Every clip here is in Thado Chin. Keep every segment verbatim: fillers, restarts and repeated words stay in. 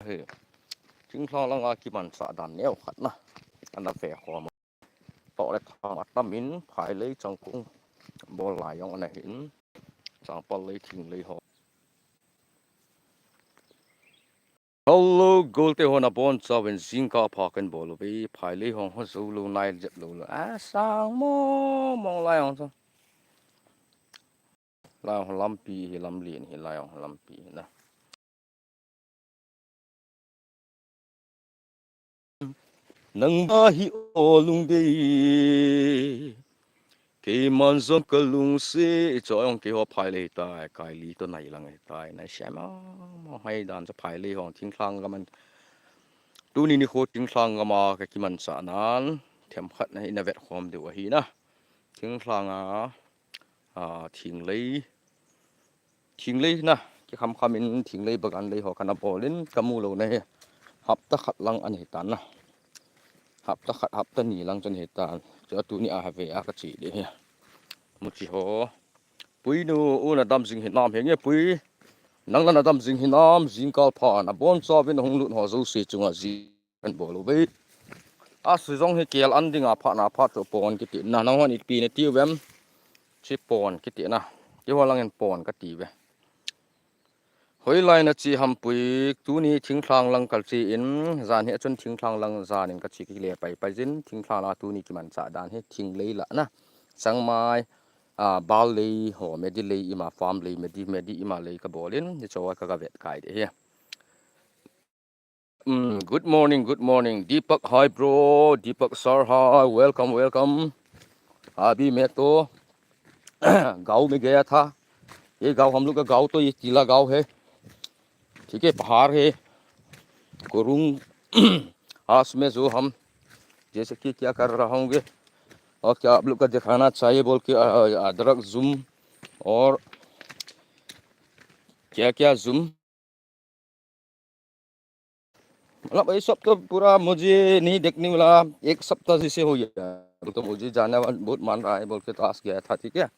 Hi. Thingthang langa kimanchah dan neo khat na. Ana ve khom. Toh le tham atam in phailei changkung bol lai jong ana hin. Changpal lei thinglei ho. Hello, golte ho nabonchauvin jingkah pha kahin bol uve, phailei hung ho jou lou nai jep lou lou. A sang mong mong lai jong chu. Lai jong lampi hi lamlen hi lai jong lampi hi na. Nangma hi o lungdei. Keiman jong kalungset, hiche jong keiho phailei tai, kaili toh nai lang ahitai, naisem mong mong hai dan chu phailei hung thingthang gam an. Tuni nikho thingthang gam a kakimanchah nan, themkhat na ina vet khom diu ahi na. Thingthang a, a, thinglei, thinglei na, kikham kham in thinglei bagan lei ho kana bol in, kamu lou na hi. Hapta khat lang ana hitan na. Hapta khat, hapta ni lang chu ana hitan. Chu a tuni a have a kache ding hi. Muchi ho. Puinu, u nadam jing hinam, henge Pui. Nang la nadam jing hinam, jingkah pha, nabonchauvin hung lut ho jouse chunga ji- Kahin bol uve. A sui jong hi kel an dinga phatna phat chu pon kiti na, nanghon ipi nati uvem? Chi pon kiti na. Keiho langin pon kati uve. Hoilai nache ham Pui, tuni thingthang lang kache in, jan hi achun thingthang lang jan in kache kile pai pai jin, thingthang la tuni kimanchah dan hi thinglei la na. Changmai, a, bal lei ho, medi lei ima, farm lei, medi, medi ima lei kabol in, hiche a kaga vet kai ding hi. Mm, good morning, good morning. Deepak, hi bro. Deepak sir, hi. Welcome, welcome. अभी मैं तो गाँव में गया था. ये गाँव हम लोग का गाँव तो ये टीला गाँव है. ठीक है, पहाड़ है. गुरुंग आज में जो हम जैसे कि क्या कर रहा होंगे और क्या आप लोग का दिखाना चाहिए बोल के, अ, अदरक जूम और क्या क्या जूम मतलब ये सब तो पूरा मुझे नहीं देखने वाला, एक सप्ताह जैसे हो गया. तो मुझे जाना बहुत मन रहा है बोल के तो आज गया था, ठीक है.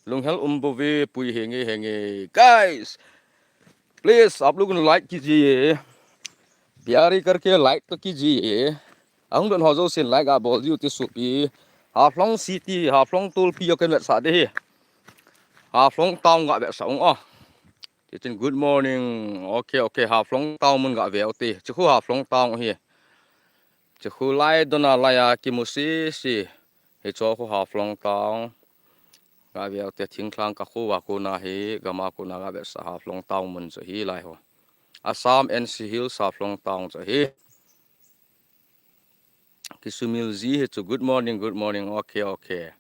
Lunghel um bouve Pui, henge henge. Guys, please आप लोग like कीजिए, प्यारी करके like तो कीजिए. Ahung don ho jousen like ga bol diu ti sopi. Haflong City, Haflong Tolpi ho kahin vetsah ding hi. Haflong Town ga vetsah ung o. Tichun good morning. Okay, okay, Haflong Town mun ga ve u te. Chukhu Haflong Town hi. Chukhu lai dona laiya kimu sisi. Hiche khu Haflong Town. Ga ve u te, thingthang ka khu a kona hi, gam a kona ga vetsah Haflong Town mun chu hi lai ho. Assam N C Hills Haflong Town chu hi. Kisumil ji hi chu, good morning, good morning, okay, okay.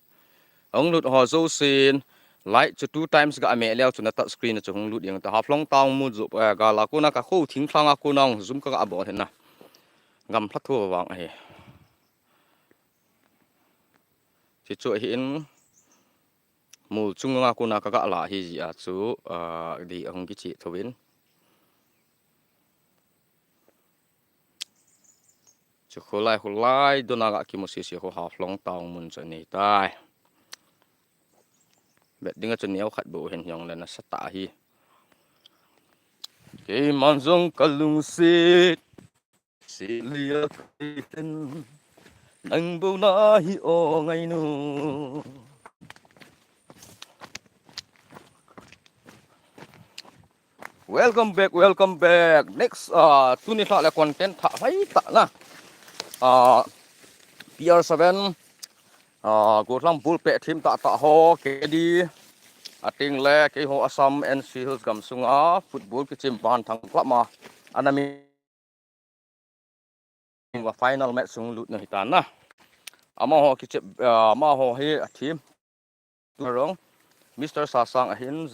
Ahung lut ho jousen, like chu two times ga meh leu chun na touch screen a chu hung lut ding ta. Haflong Town mun chu, eh, gal a kona ka khu thingthang a kona hung zoom ka ga bol hin na. Gam pha thu vang ahi. Hichu ahin, mol chunga kona ka ga la hi jeh a chu, ah, dih ahung kichih thouvin. Chu khu lai, khu lai dona ga kimu sisi khu Haflong Town mun chu ahi tai. Vet ding a chu neo khat bou hin jong le nasa tah hi. Keiman jong ka lungset. Silia kaiten, nang bou nahi o ngainu. Welcome back, welcome back. Next, ah, tuni lha le content thah hoi tah na. Ah, P R seven, ah, Gothlang bul peh thim tah tah ho, K D. Ating le keiho Assam N C Hills gam sunga football kichim van thang club ma. Ana mi va final match sung lut na hitan na. Amaho kichep, ah, amaho hi a team. Turong, Mister Sasang ahin,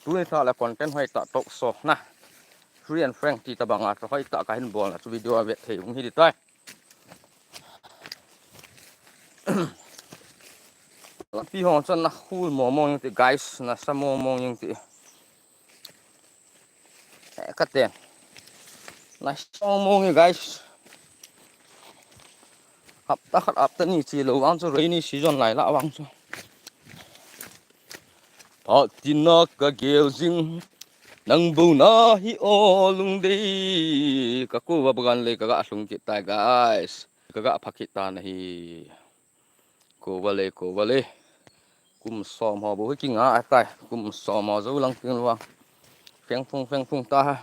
tuni lha le content hoi tah talk show na. Free and frank ti tabang a, hoi tah kahin bol na, chu video a vet thei hung hi ding tai. Lampi ho chun na khul mo mo jeng ti, guys, nasa mo mo jeng ti. Eh, katen. Nasa mo mo jeng, guys. Hapta khat hapta ni che lou vang chu rainy season lai la vang chu. Phat tina ka gel jing. Nang bou na hi o lungdei. Ka kuva bagan lei ka ga lhung kit tai, guys. Ka ga pha kit tan ahi. Kuva lei, kuva lei. Kum som ho bou hi kinga a tai. Kum som ho jou lang ting vang. Feng phung, feng phung ta ha.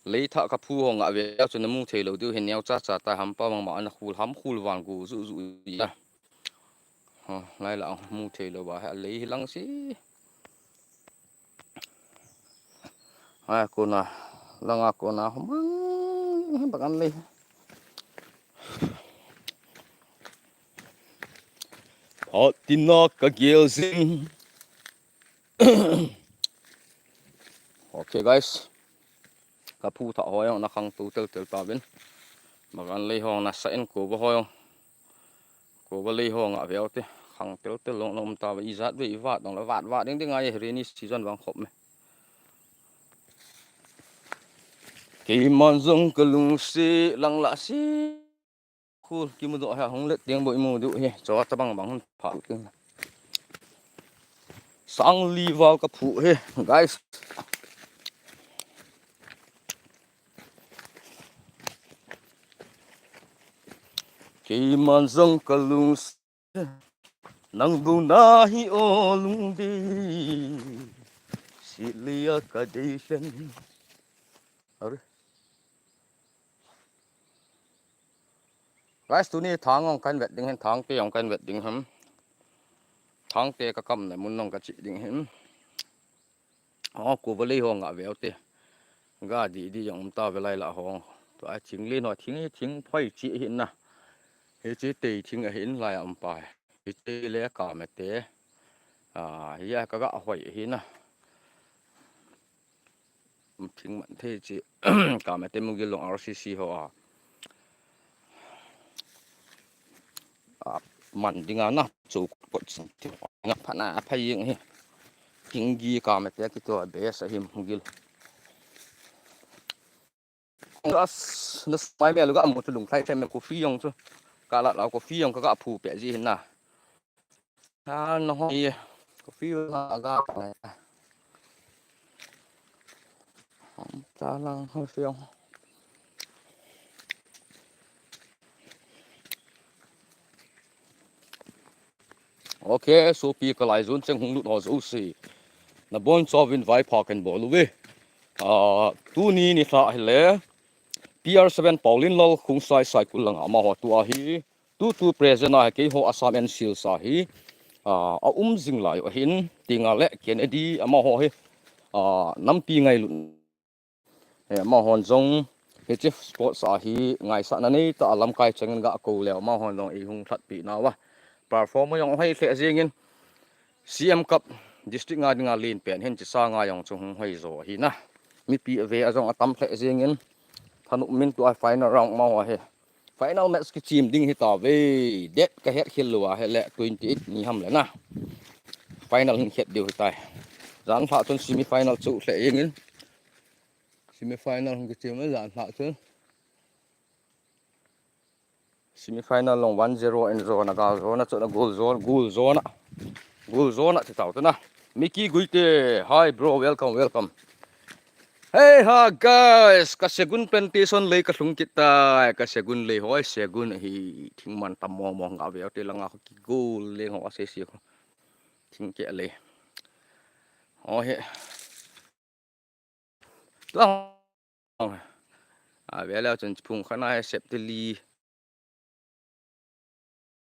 Lei tha ka phu ho nga ve chu na mu thei lou diu hin neo cha cha ta, hampa mang ma na khul ham khul van gu zu zu ya. Ha, lai la mu thei lou ba ha lei hi lang si. Ai, kona, langa kona, mang, bakan lei. Hot tina ka gel zing. Okay, guys. Ka phu tha ho jong na khang tu tel tel ta vin. Bakan lei ho na sa in kuva ho jong. Kuva lei ho nga veu te. Khang tel tel long long ta va ijat ve ivat dong la vat vat ding ding ai rainy season vang khop me. Keiman jong ka lungsi lang la si. Khul kimu doh ha hung let ding bou imu diu hi. Cho ta bang bang hun pha ding. Sang li val ka phu hi, guys. Keiman jong ka lungsi. Nang bou na hi o lungdei. Silia ka dei fen. Are. Guys, tuni thang jong kan vet ding hin, thang te jong kan vet ding hin. Thang te ka kam na mun jong ka chi ding hin. O, kuva lei ho nga veu te. Ga di di jong um ta ve lai la ho. Tua thing len ho, thing hi thing phoi chi hin na. Hiche tei thing ahin lai a um pa. Hiche le ka me te. A, hi a ka ga hoi hin na. Thing man thei chi. Ka me te mu gil long R C C ho a. A, man ding a na chu kot sing ti. Nga pha na pha jing hi. Thing gi ka me te ki to be sa him mu gil. Gas na smai me lu ga mu chu lung thlai thlai me coffee jong chu. Ka la la coffee jong ka ga phu pe ji hin na. An hoi, coffee na aga pa. Cha lang ho fiong. Okay, sopi ka lai zon cheng hung lut ho jouse. Na bon chauvin vaipha kan bol uve. Ah, tuni ni thla hile. P R seven Pauline Lal Khungsai Saikul langa amaho tua hi. Tutu present a hi keiho Assam and Sils a hi, a, a um jing lai u ahin, tinga le Kennedy amaho hi, a, nampi ngailut. E, amahon jong, hiche sports a hi, ngaisahna nei ta a lamkai chengin ga ko leu, amahon jong eihung lhatpi nauva. Perform jong hoi lheh jingin, C M Cup district nga dinga len pen hin, chisa nga jong chu hung hoi jo ahi na. Mipi ave a jong atam lheh jingin, thanop min tua final round amaho hi. Final match kichim ding hi ta ve. Date ka het khel lou a, hile twenty eight ni ham le na. Final hin het diu hi tai. Jan lha chun semi final chu lheh jingin. Semi final hin kichim le jan lha chun. Semi final long one zero in zone a gal zone a chun a goal zone, goal zone a. Goal zone a ti tau tu na. Mickey Guite, hi bro, welcome, welcome. Hey ha guys, ka Segun plantation lei ka lhung kit tai, ka Segun lei hoi Segun hi thingman tam mong mong nga ve te langa ki goal leng ho ase si ko. Thing ke lei. Ho he. Tuang. A ve leu chun phung khat na he sep te li.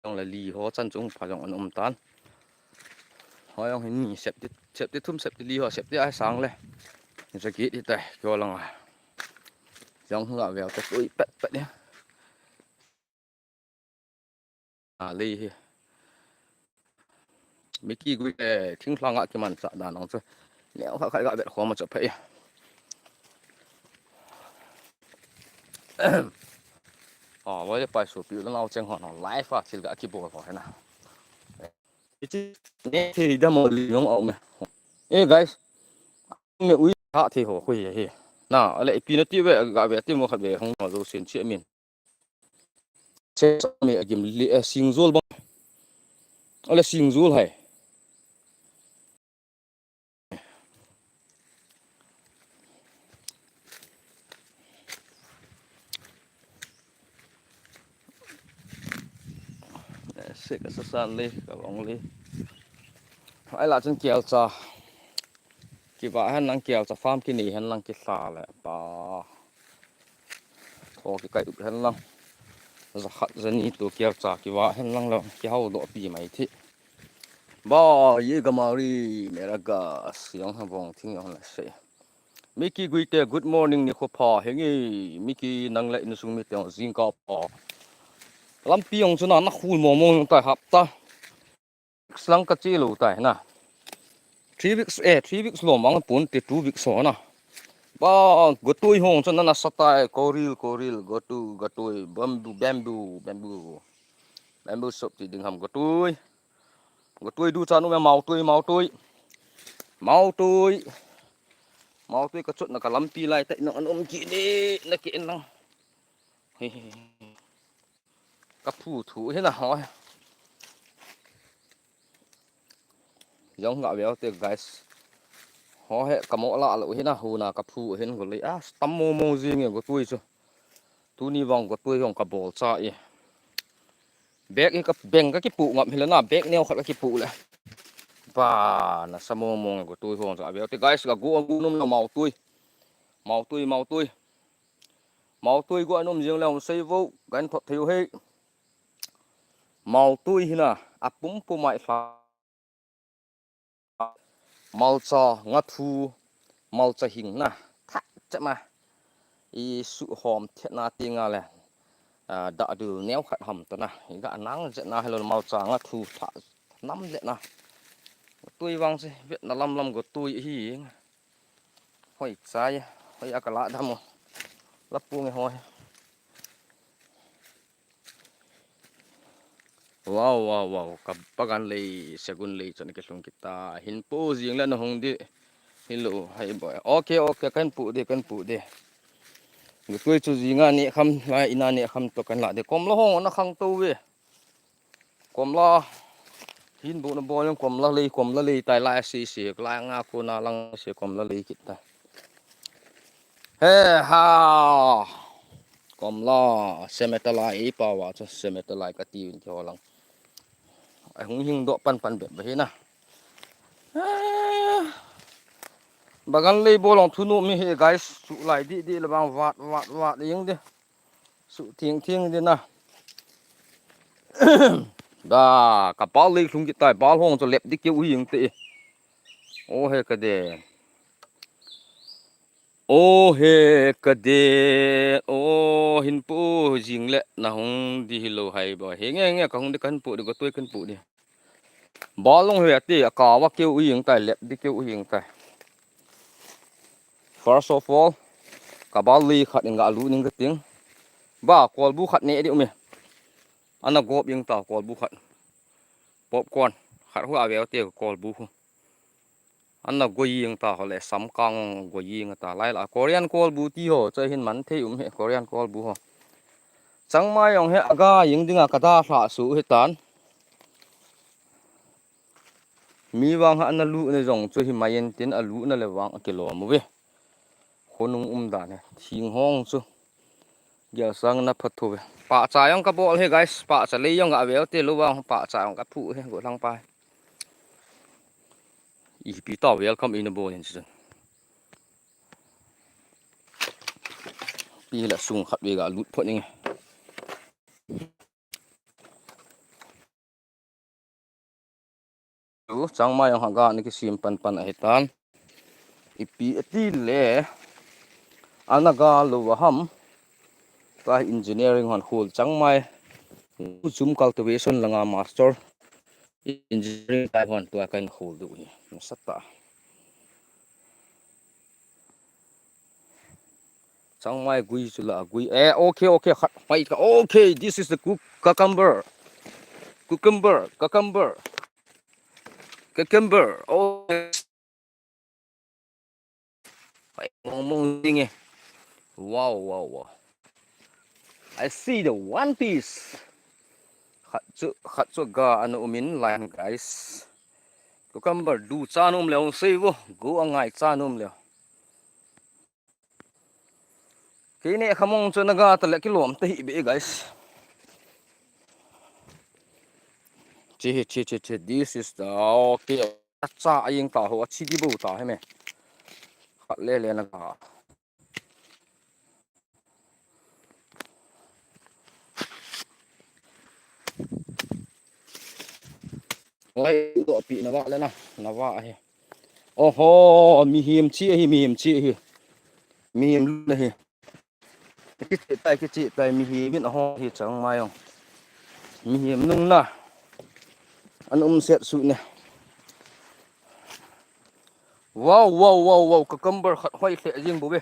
Jong le li ho chan chung pha jong an um tan. Ho jong hin ni sep te, sep te thum sep te li ho sep te ai sang le. Ni sa ki ti tai kyo lang a. Jong nga ve te tui pet pet ni. A lei hi. Mickey Guite, thinglang a kimanchah dan ong chu. Neo kha khai ga vet khom a chu phei. A, voi pai su pi lo nau cheng ho no live a thil ga kibol ho hena. Ichi ne thei da mo li nong au me. Eh, guys. Me ui ha thei ho khu hi hi. Na, ale pi na ti ve ga ve ti mo khat ve hong no zo sin chi min. Che mi agim li, eh, singzul bang. Ale singzul hai. Se ka sasan le, ka long le. Ai la chun kial cha. Kiva hen lang kial cha farm kinei hen lang kithla le pa. Tho kikai ut hen lang. Za khat za ni tu kial cha kiva hen lang lo. Kihau doh pi mai thi. Ba, ye gamari, mera ga, siang ha vong thing yong la se. Miki Guite, good morning, ni kho pha, henge, Miki nang le insung mite jingkah pha. Lampi jong chu na, na khul mo mo tai hapta. Slang ka chi lo tai na. Three weeks, eh, three weeks lo mang pun te two weeks ho na. Ba, gotui hong chu na na sa tai, koril, koril, gotu, gotui, bamboo, bamboo, bamboo. Bamboo sop ti ding ham gotui. Gotui du cha nu me mautui, mautui. Mautui. Mautui ka chutna ka lampi lai ta ina an um ki ni na ki in lang. He, he, he. Ka phu thu hi na ho. Jong nga veu te guys. Ho he ka mo la lo hi na hu na ka phu hin go le. Ah, tam mo mo jing e gotui chu. Tuni vang gotui hong ka bol cha e. Bag hi ka beng ka kipu ngap hi le na, bag neo khat ka kipu le. Ba, na sa mo mo gotui hong cha veu te guys, ka go go num na mautui. Mautui, mautui. Mautui go anum jing le hong sei vo, gan thot thei u he. Mautui hi na, a pum pum mai hla. Malcha nga thu, malcha hing na. Tha, chama. I su hom thet na ti nga le. A, da du neo khat ham ta na. I ga nang je na hello malcha nga thu tha. Nam le na. Tui vang se, vet na lam lam gotui hi. Hoi chai, hoi a ka la dam o. La pu nge hoi. Wow, wow, wow. Ka bagan lei, segun lei, chon ke lhung kita. Hin pu jing le na hung di. Hello, hai boy. Okay, okay, kan pu di, kan pu di. Gotui chu jinga ni kham, lai ina ni kham to kan la di. Kom lo hong na khang to ve. Komla. Hin bu na bol jong komla lei, komla lei tai lai si si, lai nga ko na lang si komla lei kit ta. He ha. Komla, semetalai i pa wa chu semetalai ka ti un ki ho lang. Ai hung hing do pan pan be ba hi na. Ah. Bagan lei bol long thu nu mi he guys, chu lai di di le bang vat vat vat ing di. Su thing thing di na. Da, ka pal lei lhung ki tai, pal hong chu lep di keu hing te. O he ka de. O he ka de. O hin pu jing le na hung di hi lo hai bo. He nge nge ka hung di kan pu di, gotui kan pu di. Bal long he ati, a ka wa keu u jing tai, lep di keu u jing tai. First of all, ka bal li khat in ga lu ning ka ting. Ba, kolbu khat ne di umi. Ana gop jing ta, kolbu khat. Popcorn, khat hu a veu te kolbu hu. Ana goi jing ta ho le, sam kang goi jing ta lai la. Korean kolbu ti ho, chai hin man thei um he, Korean kolbu ho. Changmai jong he aga jing dinga ka da hla su hi tan. Mi vang ha na lu na jong chu hi mai en tin a lu na le vang a kilom uve. Khonung um dan he. Thing hong chu. Gel sang na phat thu ve. Pa cha jong ka bol he guys. Pa cha lei jong a veu te lu vang pa cha jong ka phu he go lang pa. Ipi ta welcome in a bol in chu. Pi la sung khat ve ga lut phot ning. Chu changmai jong ha ga ni kisim pan pan ahi tan. Ipi ati le. Ana ga lo va ham. Ka engineering hon khul changmai. Zum cultivation langa master. Engineering tai hon tua kan khul du hi. Nasat ta. Changmai gui chu la gui. Eh, okay, okay, khat mai ka. Okay, this is the cu-, cucumber. Cucumber, cucumber. Cucumber. Oh. Mong mong ding eh. Wow, wow, wow. I see the one piece. Khat chu, khat chu ga ana um in line, guys. Cucumber du cha nom leo sei vo. Go angai cha nom leo. Kei ne khamong chu na ga ta le kilom ta hi be, guys. Chi hi, chi, chi, chi. This is the, okay. Acha, a ying ta ho, a chi di bo ta hi me. Khat le le na ka. Ngai do pi na va le na, na va hi. Oho, mihem chi hi, mihem chi hi. Mihem lu na hi. Kichi tai, kichi tai, mihem in a ho hi chang mai ong. Mihem nung na. An um set su ne. Wow, wow, wow, wow, cucumber khat hoi hle jing bu ve.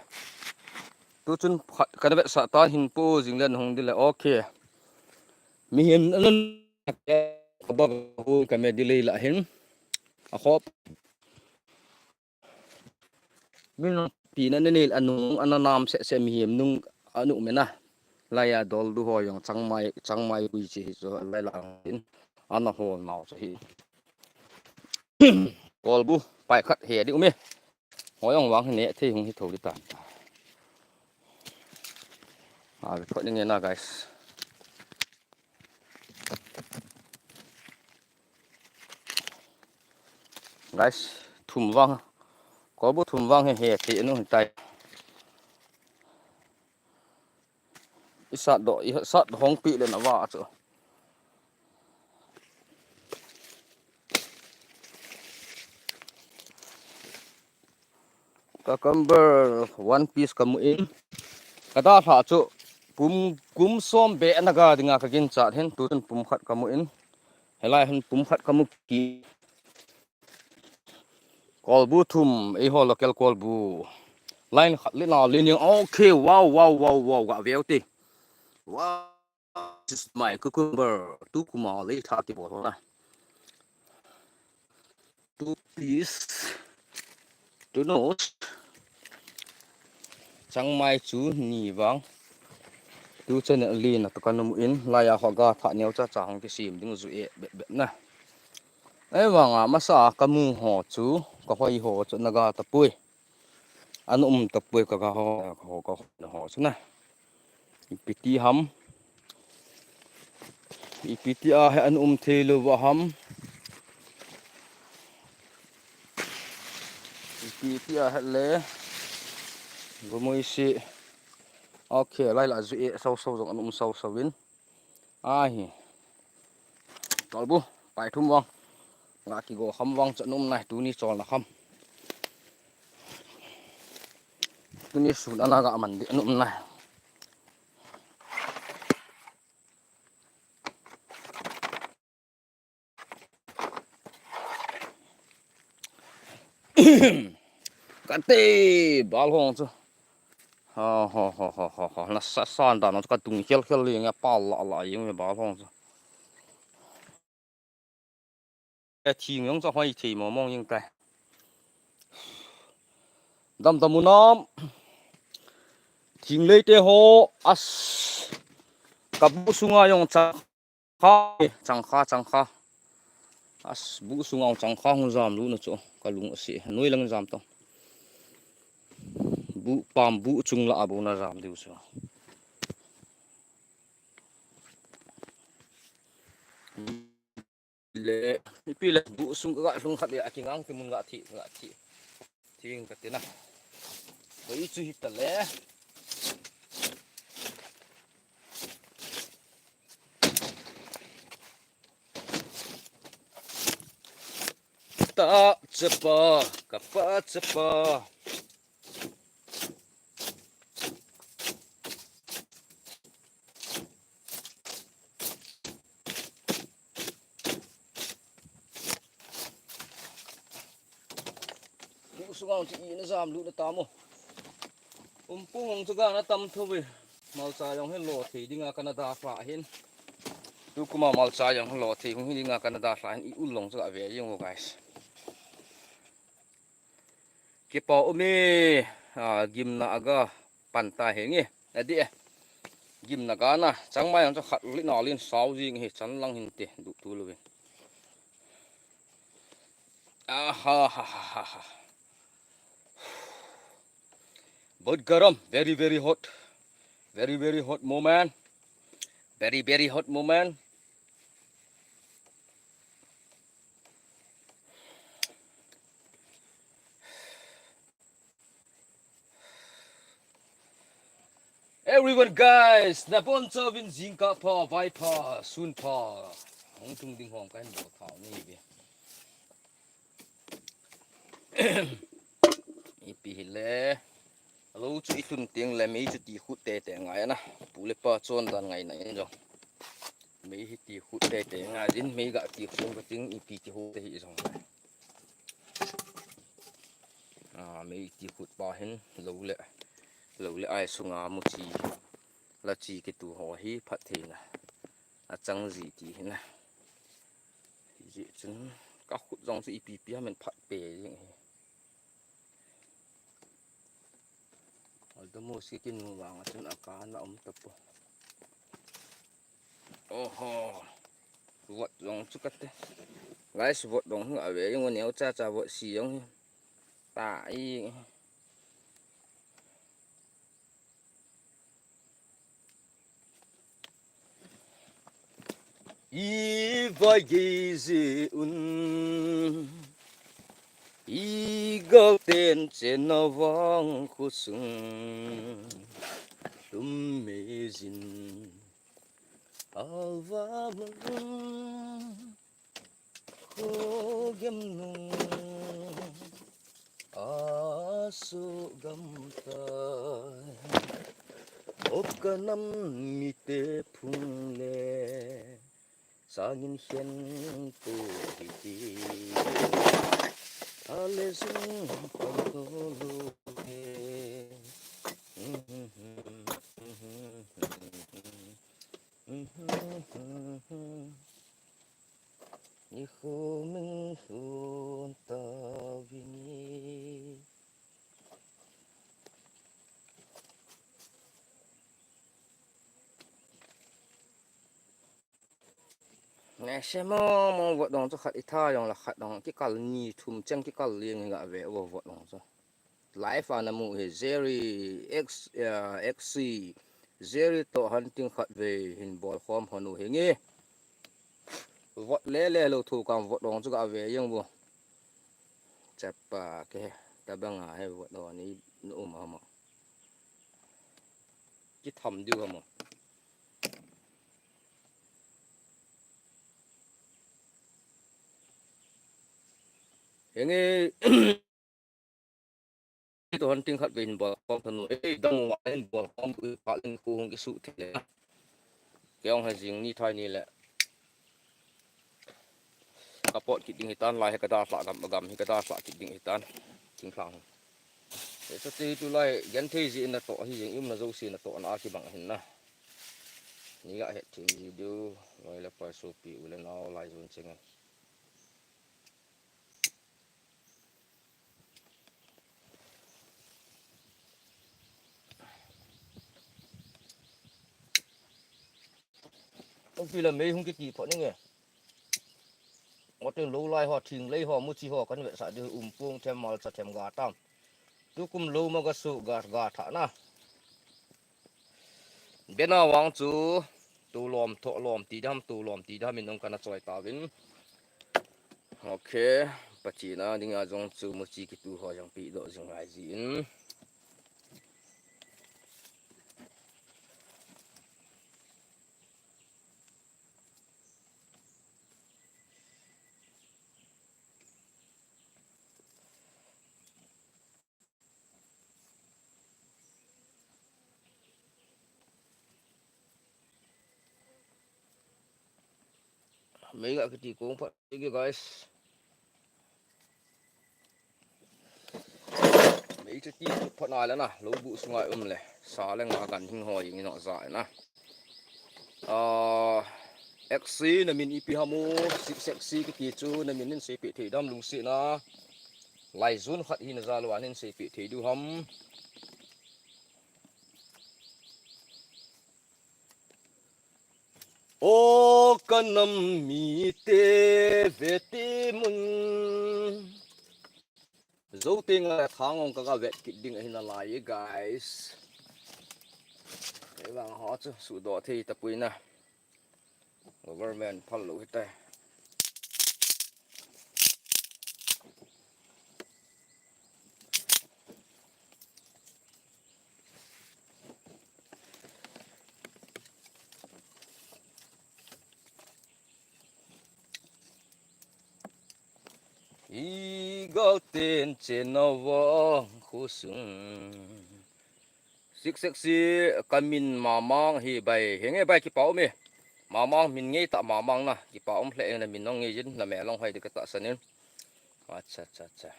Tu chun khat kan vet sa tan hin pu jing len hung di le. Okay. Mihem an ka ba hu ka me di le la hin. A khop. Min pi na ne ne anu ana nam se se mihem nung anu mena. Laya dol du ho yong chang mai, chang mai bui chi hi chu lai la hin. Ana hol nau chu hi. Kolbu pai khat he di ume. Ho yong wang ne thei hung hi tho di ta. A, record ni na, guys. Guys, thum vang. Kolbu thum vang he he ti nu tai. I sat do, i sat hong pi le na va chu. Cucumber one piece ka mu in. Ka da hla chu pum kum som be na ga dinga ka gin chat hin tu chun pum khat ka mu in. Helai hin pum khat ka mu ki. Kolbu thum, ei ho local kolbu. Line khat le na le ni. Okay, wow, wow, wow, wow, ga veu ti. Wow. This is my cucumber. Tu kuma le tha ti bol ho na. Two piece. Two nose. Chang mai chu ni vang. Tu channel li na to ka num in laya ho ga tha neo cha cha hong kisim ding zu e be be na. Ei vang a masa ka mu ho chu ka hoi ho chu na ga ta pui. An um ta pui ka ga ho ka ho ka ho na ho chu na. Ipi ti ham. Ipi ti a he an um thei lo va ham. Ipi ti a he le. Gumui si. Okay, lai la zu e sau sau jong an um sau sau in. Ahi. Tolbu, pai thum vang. Nga ki go ham vang cha num nai tu ni chol na ham. Tu ni su na na ga man di num nai. Kate bal hong chu. Ha ha ha ha ha ha. Na sa san dan chu ka tung khel khel li nga pa la la ying bal hong chu. E thing yong cha hoi thei mo mong ying tai. Dam dam unam. Thing lei te ho as. Ka bu sunga yong cha. Kha, chang kha, chang kha. As, bu sunga chang kha hung jam lu na chu. Ka lung asi. Noi lang jam to. Bu, pam bu chung la abu na jam diu chu. Le, ipi le bu sung ka lung khat le a kingang ti mun ga thi, ga thi. Thing ka ti na. Ko i chu hi ta le. Ta chepa, ka pa chepa. Bu sunga chu i na jam lu na ta mo. Um pu hong chu ga na tam tho ve. Malcha jong hin lo thei dinga Canada hla hin. Tu kuma malcha jong lo thei hung hi dinga Canada hla hin i ul long chu ga ve jing o guys. Kipa umi, a, gimna aga pan ta hi nge. Adi e. Gimna ga na, chang mai ang chu khat li na lin sau jing hi chan lang hin te, du tu lu vin. Aha, ha, ha, ha, ha. बहुत गरम, very, very hot. Very, very hot moment. Very, very hot moment. Everyone guys, nabonchauvin jingkah pha, vaipha, sunpha. Hung tung ding hom kahin bol thau nahi ve. Ipi hile. Lou chu itun teng le mei chu tikhut tete ngai ana. Pu le pa chondan ngaina in jong. Mei hi tikhut tete ngai din, mei ga tikhut ka ting ipi tikhut te hi jong. Ah, mei tikhut pa hin lou le, lou le ai sunga muchi, lachi kitu ho hi phattheina achang ji ti hina. Hijeh chun kakhut jong chu ipi pi ham in phatpe jing hi. Almost kinu vang a chun akana um tapoi. Oho. Vot jong chu kate. Guys, vot jong hi ave jong neocha cha vot si jong hi. Ta i. I vai gei jeh un, i galten chenna vang khosung lhum mei jin, alva mang khogem nung. Asu gamtai, op kanam mite phung le, sangin hian pu hiti, ale sung pang to lu he. Ni khu min hun ta vini. Nge se mo mo vot dong chu khat i tha jong la khat dong kikal ni thum cheng kikal ling nga ve vo vot dong chu. Live a na mu hi Jerry X, ah, X C. Jerry to hunting khat ve hin bol khom hon u hi nge. Vot le le lo thu kam vot dong chu ga ve jeng bu. Chapa ke tabang a he vot dong ni nu um ha mo. Ki tham diu ha mo. Henge. To hunting khat ve hin bol khom thanu. Ei, dang wa hin bol khom u pa len khu hung kisu thei le. Keong ha jing ni thai ni le. Ka pot kit ding hitan lai he ka da hla gam gam hi ka da hla kit ding hitan. Thingthang. Ei, sa te tu lai gen thei ji na to hi jing um na jo si na to na ki bang hin na. Ni ga het thim ji diu. Loi le pai so pi u le nau lai jun cheng. Ong pi la mei hung kiti pho ni nge. Ong teng lo lai ho, thing lei ho, muchi ho, kan ve sa di um pung them mal sa them ga tam. Tukum lo ma ga su ga ga tha na. Bena wang chu tu lom tho lom ti dam tu lom ti dam in ong kana choi ta vin. Okay, pachina ding a jong chu muchi kitu ho jong pi do jong ai ji in. Mei ga kiti kong phat ge guys. Mei chu ti phat na le na lo bu sungai um le sa le nga gan hing ho ing no za na. Ah, X C na min ipi hamu, six X C kiti chu na min nin sei pi thei dam lungsi na. Lai jun khat hi na za lo an nin sei pi thei du ham. O kanam mite veti mun. Zo te nga thang ong ka ga vet kit ding ahi na lai guys. Ei vang ho chu su do thei ta pui na. Government phal lo hita. Igal ten chen na vang khosung. Six six si kamin Mamang hi bai. Henge bai, kipa um e. Mamang min ngei ta Mamang na. Kipa um hle, na min nong ngei jin, na me long hai de ka ta sanin. Acha, acha, acha.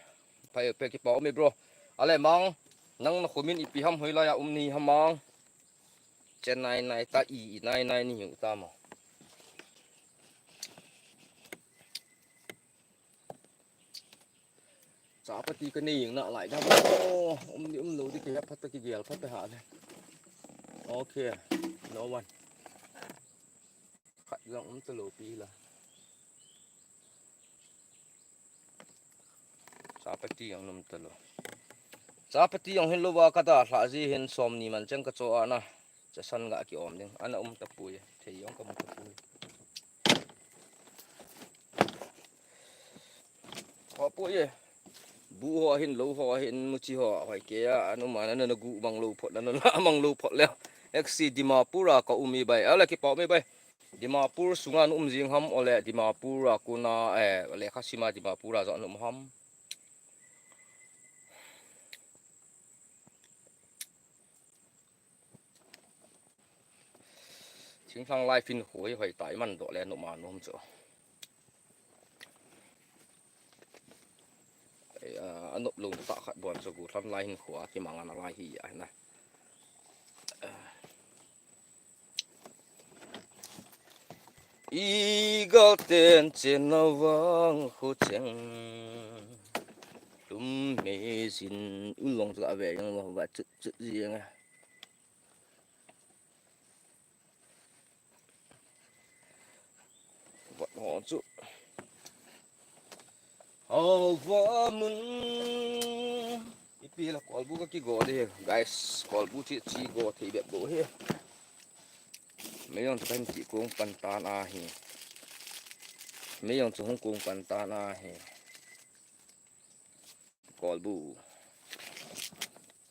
Pai pe, kipa um e bro. Ale Mang, nang na khomin ipi ham, hoilai a um ni ham Mang. Chen nai nai ta i, i nai nai ni u ta mo. Chapati ka nei na lai da. Oh, um ni um lo di ke phat ta ki gel phat ta ha le. Okay, no one. Khat jong um ta lo pi la. Chapati jong um ta lo. Chapati jong hin lo ba ka da hla ji hin som ni man cheng ka cho ana. Chasan ga ki om ding. Ana um ta pui. Thei jong ka mu ta pui. Ho pui e. Bu ho hin lo ho hin mu chi ho hoi ke a. Anu man ana na gu mang lo phot, ana na mang lo phot le. Eksi Dimapur a ka um e bai. Ala kipa um e bai. Dimapur sunga na um jing ham, ole Dimapur a kona, eh, lekha sima Dimapur a jong na um ham. Thinglhang lai fin khu hi hoi tai man doh le na um a na um chu. Eh, a, a nop lo ta khat bon chu gu thlam lai hin khu a kimang ana lai hi a na. Igal ten chen na vang khu cheng. Lum me jin u long chu a ve jong va chut chut jeng a. Vat ho chu. Hova mun. Ipi la kolbu ka kigo de, guys. Kolbu chi, chi go thei bep go he. Mei jong chu kan ti kong pan tan ahi. Mei jong chu hung kong pan tan ahi. Kolbu.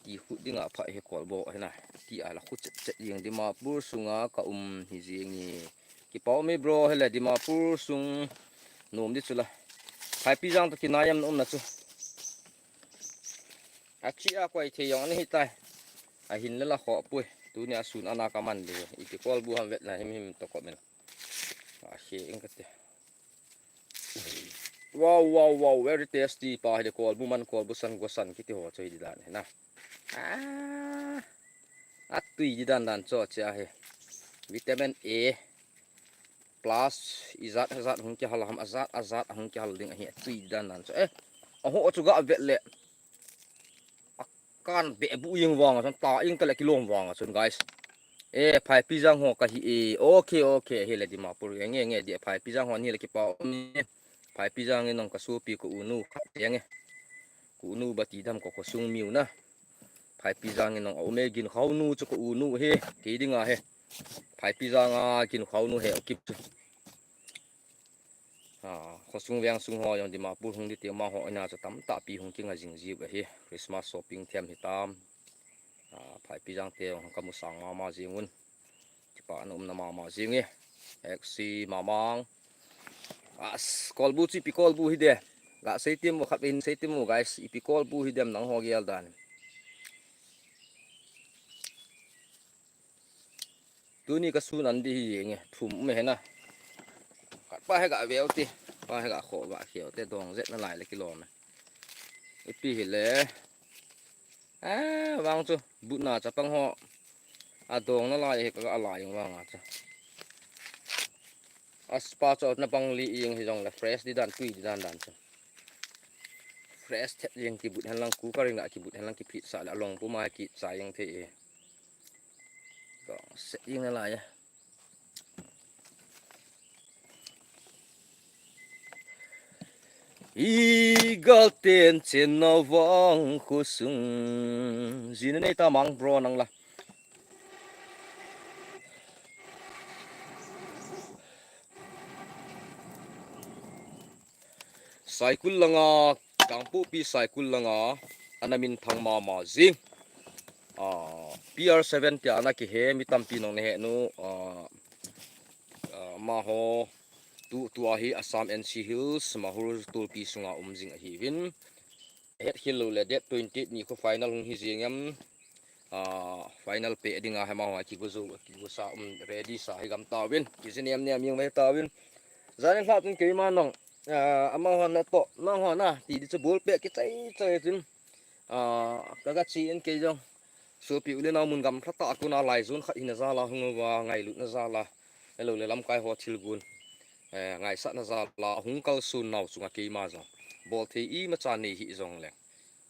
Ti khut dinga pha hi kolbu hi na. Ti a la khut chet chet jeng Dimapur sunga ka um hi jeng e. Kipa um e bro, hele Dimapur sung nom di chu la. Phaipijang to kinai am na um na chu. A chi a koi thei jong ni hi tai. A hin le la kho pui. Tuni a sun ana ka man le. Ipi kolbu ham vet na him him to comment. A he eng ka te. Wow, wow, wow, very tasty. Pa hi de kolbu man, kolbu san, go san kiti ho chu hi di dan hi na. Ah, a tui di dan dan chu che a hi. Vitamin A plus ijat, ijat hung kihal ham, ajat, ajat hung kihal ding ahi, a tui di dan dan chu. Eh, a ho chu ga vet le. A kan be bu ing vang a chun, ta ing ta le kilom vang a chun, guys. Eh, Phaipijang ho ka hi e. Okay, okay, hi le Dimapur. Nge, nge, nge, di Phaipijang ho ni le kipa um ni. Phaipijang in nong ka supi ko unu khat jeng e. Ko unu ba ti dam ko khosung miu na. Phaipijang in nong a um e, gin khau nu chu ko unu he. Kei dinga he. Phaipijang a gin khau nu he o kip chu. Ah, khosung veng sung ho jong Dimapur hung di te ma ho ina chu tam ta pi hung kinga jing jiu ahi. Christmas shopping them hi tam. Ah, Phaipijang te jong ka mu sang mama jing un. Kipa na um na mama jing e. Eksi Mamang. As, kolbu chu ipi kolbu hi de. Ga sei tim mo khat in sei tim mo, guys. Ipi kolbu hi dem nang ho gel dan. Tuni ka sun an di hi nge, thum um he na. Khat pa he ga veu ti, pa he ga kho ga kheu te dong zet na lai le kilom e. Ipi hi le. Ah, vang chu, but na chapang ho. A dong na lai he ka ga lai vang a chu. A spa chu na pang li ing hi jong le fresh di dan, tui di dan dan chu. Fresh thet jeng kibut hen lang, cooker in ga kibut hen lang, kipit sa le along puma kicha jeng thei e. Dong set jeng na lai e. Igal ten chen na vang khosung. Jin nei ta mang bro nang la. Saikul langa, Kangpokpi Saikul langa, ana minthang mama jing. Ah, P R seven tia ana kihe, mi tampi nong na he nu, ah, ah, amaho, Tu, tua hi Assam N C Hills, Mahur tulpi sunga um jing ahiuvin. Het khel lou le date twenty ni khu final hung hi jing em. Ah, final pe dinga hi amaho kigo jo, kigo sa um ready sa hi gam tauvin. Kijinem nem jing ve tauvin. Jan in lha tun keima nong. Ah, amaho na to, amaho na ti di chu ball pe kichai chai tin. Ah, ka ga chi in kei jong. Sopi u le nao mun gamla tah a kona lai jon khat hina jal a hung uva ngailutna jal a. Hello le lamkai ho thilgon. Eh, ngaisahna jal a hung kalson nau chunga keima jong. Bol thei imacha nei hih jongle.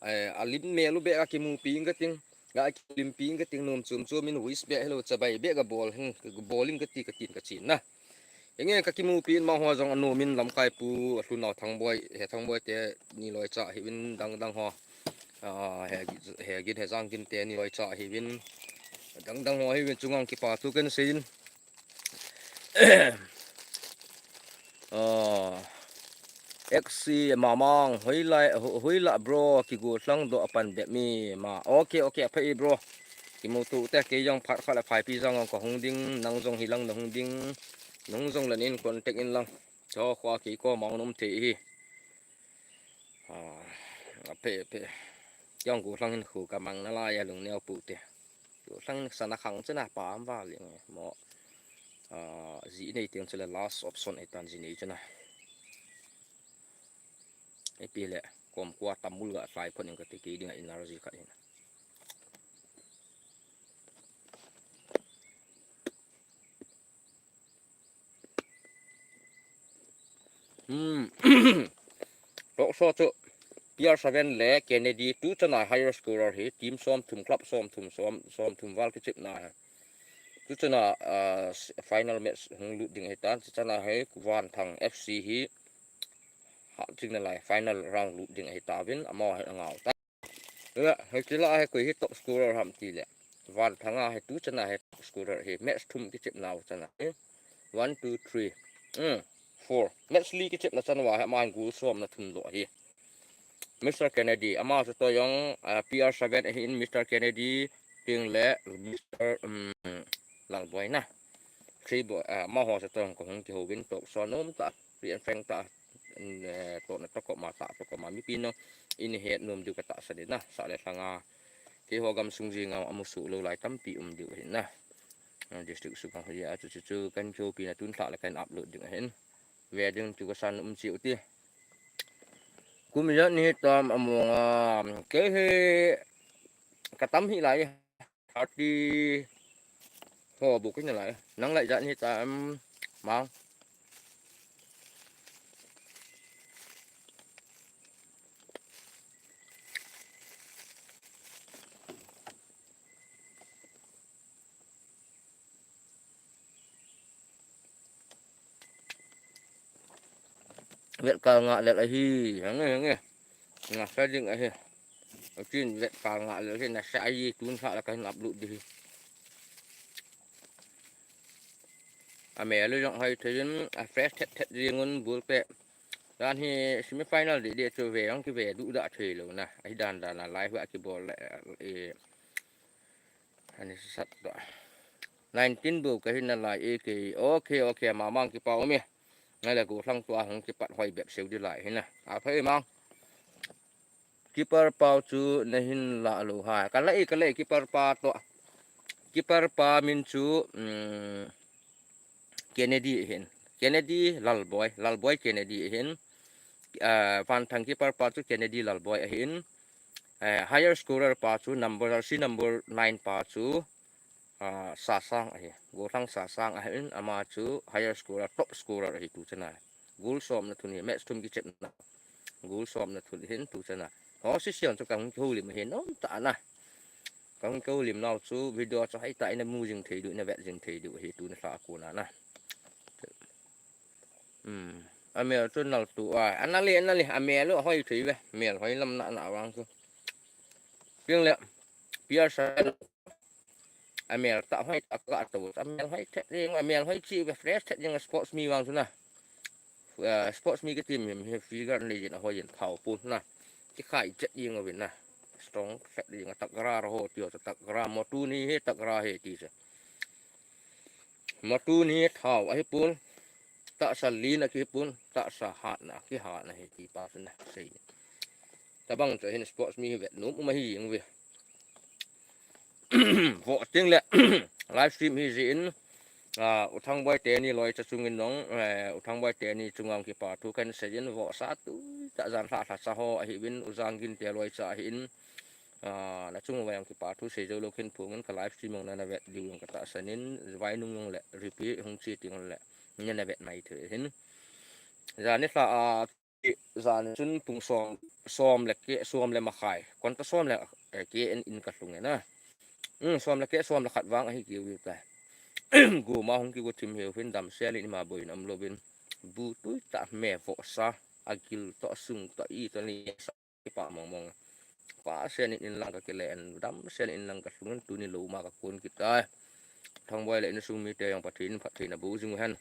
Eh, a lim mel u beh a kimupi ing kating. Ga kilimpi ing kating nom chom chom in wish beh hello chabai beh ga bol hing, ga bol ing kati katin ka chin na. Enge ka kimupi in amaho jong anom in lamkai pu alhun nau Thangboi, he Thangboi te ni loi cha hiuvin dang dang ho. Ah, he, he gin he jang gin te ni loi cha hiuvin dang dang ho hiuvin chungang kipa thu ken sei in. Ah, X C Mamang, hoilai, ho-, hoilai bro, kigo lhang doh apan bep mi ma. Okay, okay, aphai bro. Kimuto te kei jong phat khat le phaipi jang ka hung ding, nang jong hilang na hung ding. Nang jong le nin contact in lang. Cho khua kei koma um thei hi. Ah, aphai, aphai. Jong go lhang in khu ka mang nalai a lungneo pu te. Go lhang in sana khang chena pa am va ling mo. Ah, ji nei teng chule last option ahitan ji nei chena. Ipi le, kom kua tambul ga tlai phot ning kati kei dinga energy khat hin. Hmm. Tokso chu P R seven le Kennedy tu chana higher scorer hi team som thum club som thum som, som thum val kichepna hi. Tu chana, ah, s-, final match hung lut ding ahitan, tu chana hi Vanthang F C hi ha ching nalai final round lut ding ahitauvin, amaho hi angau ta. Hei, hei, kila hei koi hi top scorer ham ti le. Vanthang a hei tu chana hei top scorer hi. Match thum kichepna u chana hi. One, two, three. Hmm, four. Match li kichepna chana hei aman goal somna thum doh hi. Mister Kennedy, ama chu toh jong, ah, P R seven ahin Mister Kennedy, ting le Mister, um, Lalboi na. Three boy, ah, amaho chu toh jong kahung kihouvin tokso nom ta, ri an feng ta. Eh, tohna toh koma ta, toh koma mipi nong in het nom diu ka tahsan in na, sa le lhanga. Keiho gamsung jinga amusuh lou lai tampi um diu ahin na. Eh, district sunga hoi a chu chu chu kan kihoupina tun lhah le kan upload ding ahin. Ve ding chu kasan um chiu ti. Kum ijat ni tam among a, kei hi katam hi lai. Thirty four bou kahi nalai. Nang lai ijat ni tam, Mang? Vetkal ngah lel ahi, henge, henge. Ngah sa ding ahi. Atin vetkal ngah lel ahi, nasa ahi, tun lhah le kahin upload ding ahi. Amel u jong hoi thei in, a fresh thet thet jing un bul pe. Dan hi semi final ding ding chu ve jong kive duh dah thei lou na. Ahi dan dan a lai hua kibol le, eh, Ani sat to. Nineteen bou kahi nalai e kei. Okay, okay, Mamang kipa um e. Ngai le gollhang tua hung kipat hoi bep seu ding lai hi na. Aphai Mang. Keeper pa chu nahin la lou ham. Ka la e, ka la e keeper pa to. Keeper pa min chu, um, Kennedy ahin. Kennedy Lalboi. Lalboi Kennedy ahin. Ah, Vanthang keeper pa chu Kennedy Lalboi ahin. Eh, higher scorer pa chu number, jersey number nine pa chu, ah, Sasang ahi. Gollhang Sasang ahin, ama chu higher scorer, top scorer ahi tu chana. Goal somna thum hi, match thum kichepna. Goal somna thum hin tu chana. Ho si siang chu kahung kihoulim ahi nom ta na. Kahung kihoulim nau chu video chu hoi ta in namu jing thei diu, navet jing thei diu ahi tuni lha a kona na. Hmm. Amel chu nal tu a. Ana le, ana le. Amel u hoi thei ve. Mel hoi lam na, na vang chu. Piang le. Piar sa. Amel ta hoi ta ka to. Amel hoi thet ding, amel hoi chi ve fresh thet ding sports mi vang chu na. Eh, sports mi kiti mi, mi figure nei jin a hoi jin thao pu na. Kikhai chet ding uvin na. Strong thet ding a takra ro ho tio takra mo tu ni hi takra hi ti se. Mo tu ni thao ahi pun. Tahsa lina kipun, tahsa hatna, kihatna hi ti pa chu na sei. Tabang chu hin sports mi hi vet nom um ahi jing ve. Vo ting le live stream hi jin, ah, U Thangboi teni loicha chungin nong, eh, U Thangboi teni chunga kipa thu kan sei in, vohsa tu ta jan hla hla sa ho ahi vin, U Janggin te loicha ahi in, ah, na chung vai ang kipa thu sei jou lou khin phungin ka live stream ang na na vet diu ang ka tahsan in, vai nung ang le repeat hung chi ting le na na vet mai thei hin. Jani hla a, jani chun pung som, som le ke, som le makhai. Konta som le, eh, ke in, in ka hlung e na. Um, som le ke, som le khat vang ahi kiu ta. Guma hung kigo thim heu hin dam sel in ima boina um louvin. Bu tui ta me vohsa, agil to, asung to, i to ni sa pa mong mong. Pa sen in lang ka kile en, dam sen in lang ka hlung in tuni lou ma ka kun kit ai. Thangboi le insung mite jong Pathen in phattheina boh jing u hen.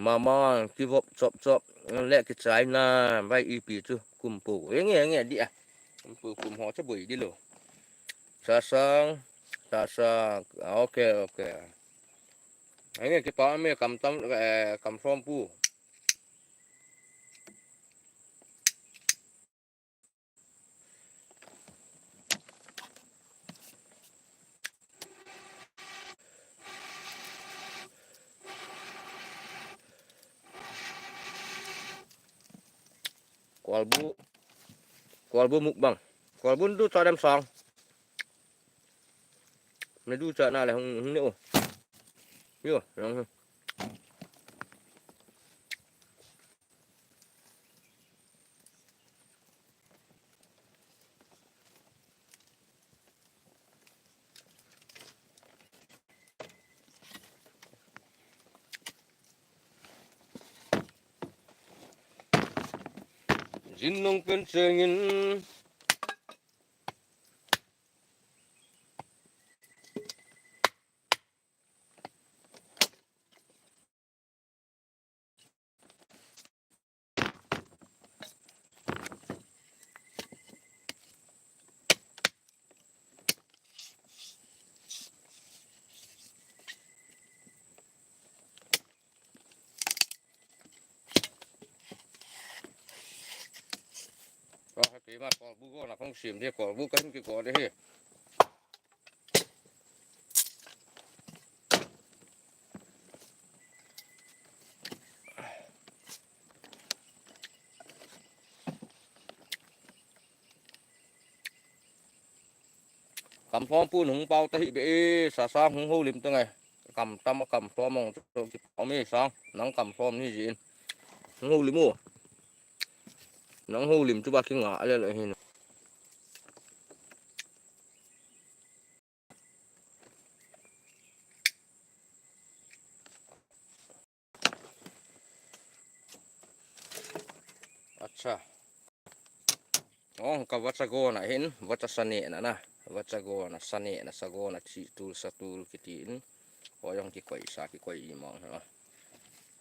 Mama, kivop chop chop, le kichai na, vai ipi chu, kum po. Enge, enge, di a. Kum po, kum ho cha boi di lou. Sasang, sasang, okay, okay. Enge, kipa me kam tam, eh, kam from pu. Kolbu, Kolbu mukbang. Kolbu du cha dem sang. Me du cha na le hung, hung ne o. Yo, hung. Jin nong pen chengin. Ko ha ti ma ko bu ko na kong sim de ko bu kan ki ko de he. Kam phong pu nung pau ta hi be e, sa sa hung ho lim ta ngai. Kam tam kam phong mong chu ki pau mi sang, nang kam phong ni jin. Hung ho lim u. Nang ho lim chu ba ki nga le le hin. Acha. Ong ka vacha gona hin, vacha sane na na. Vacha gona, sane na, sagona, chi tul, satul, kiti in. Ho jong kikoi sa, kikoi i mong ha.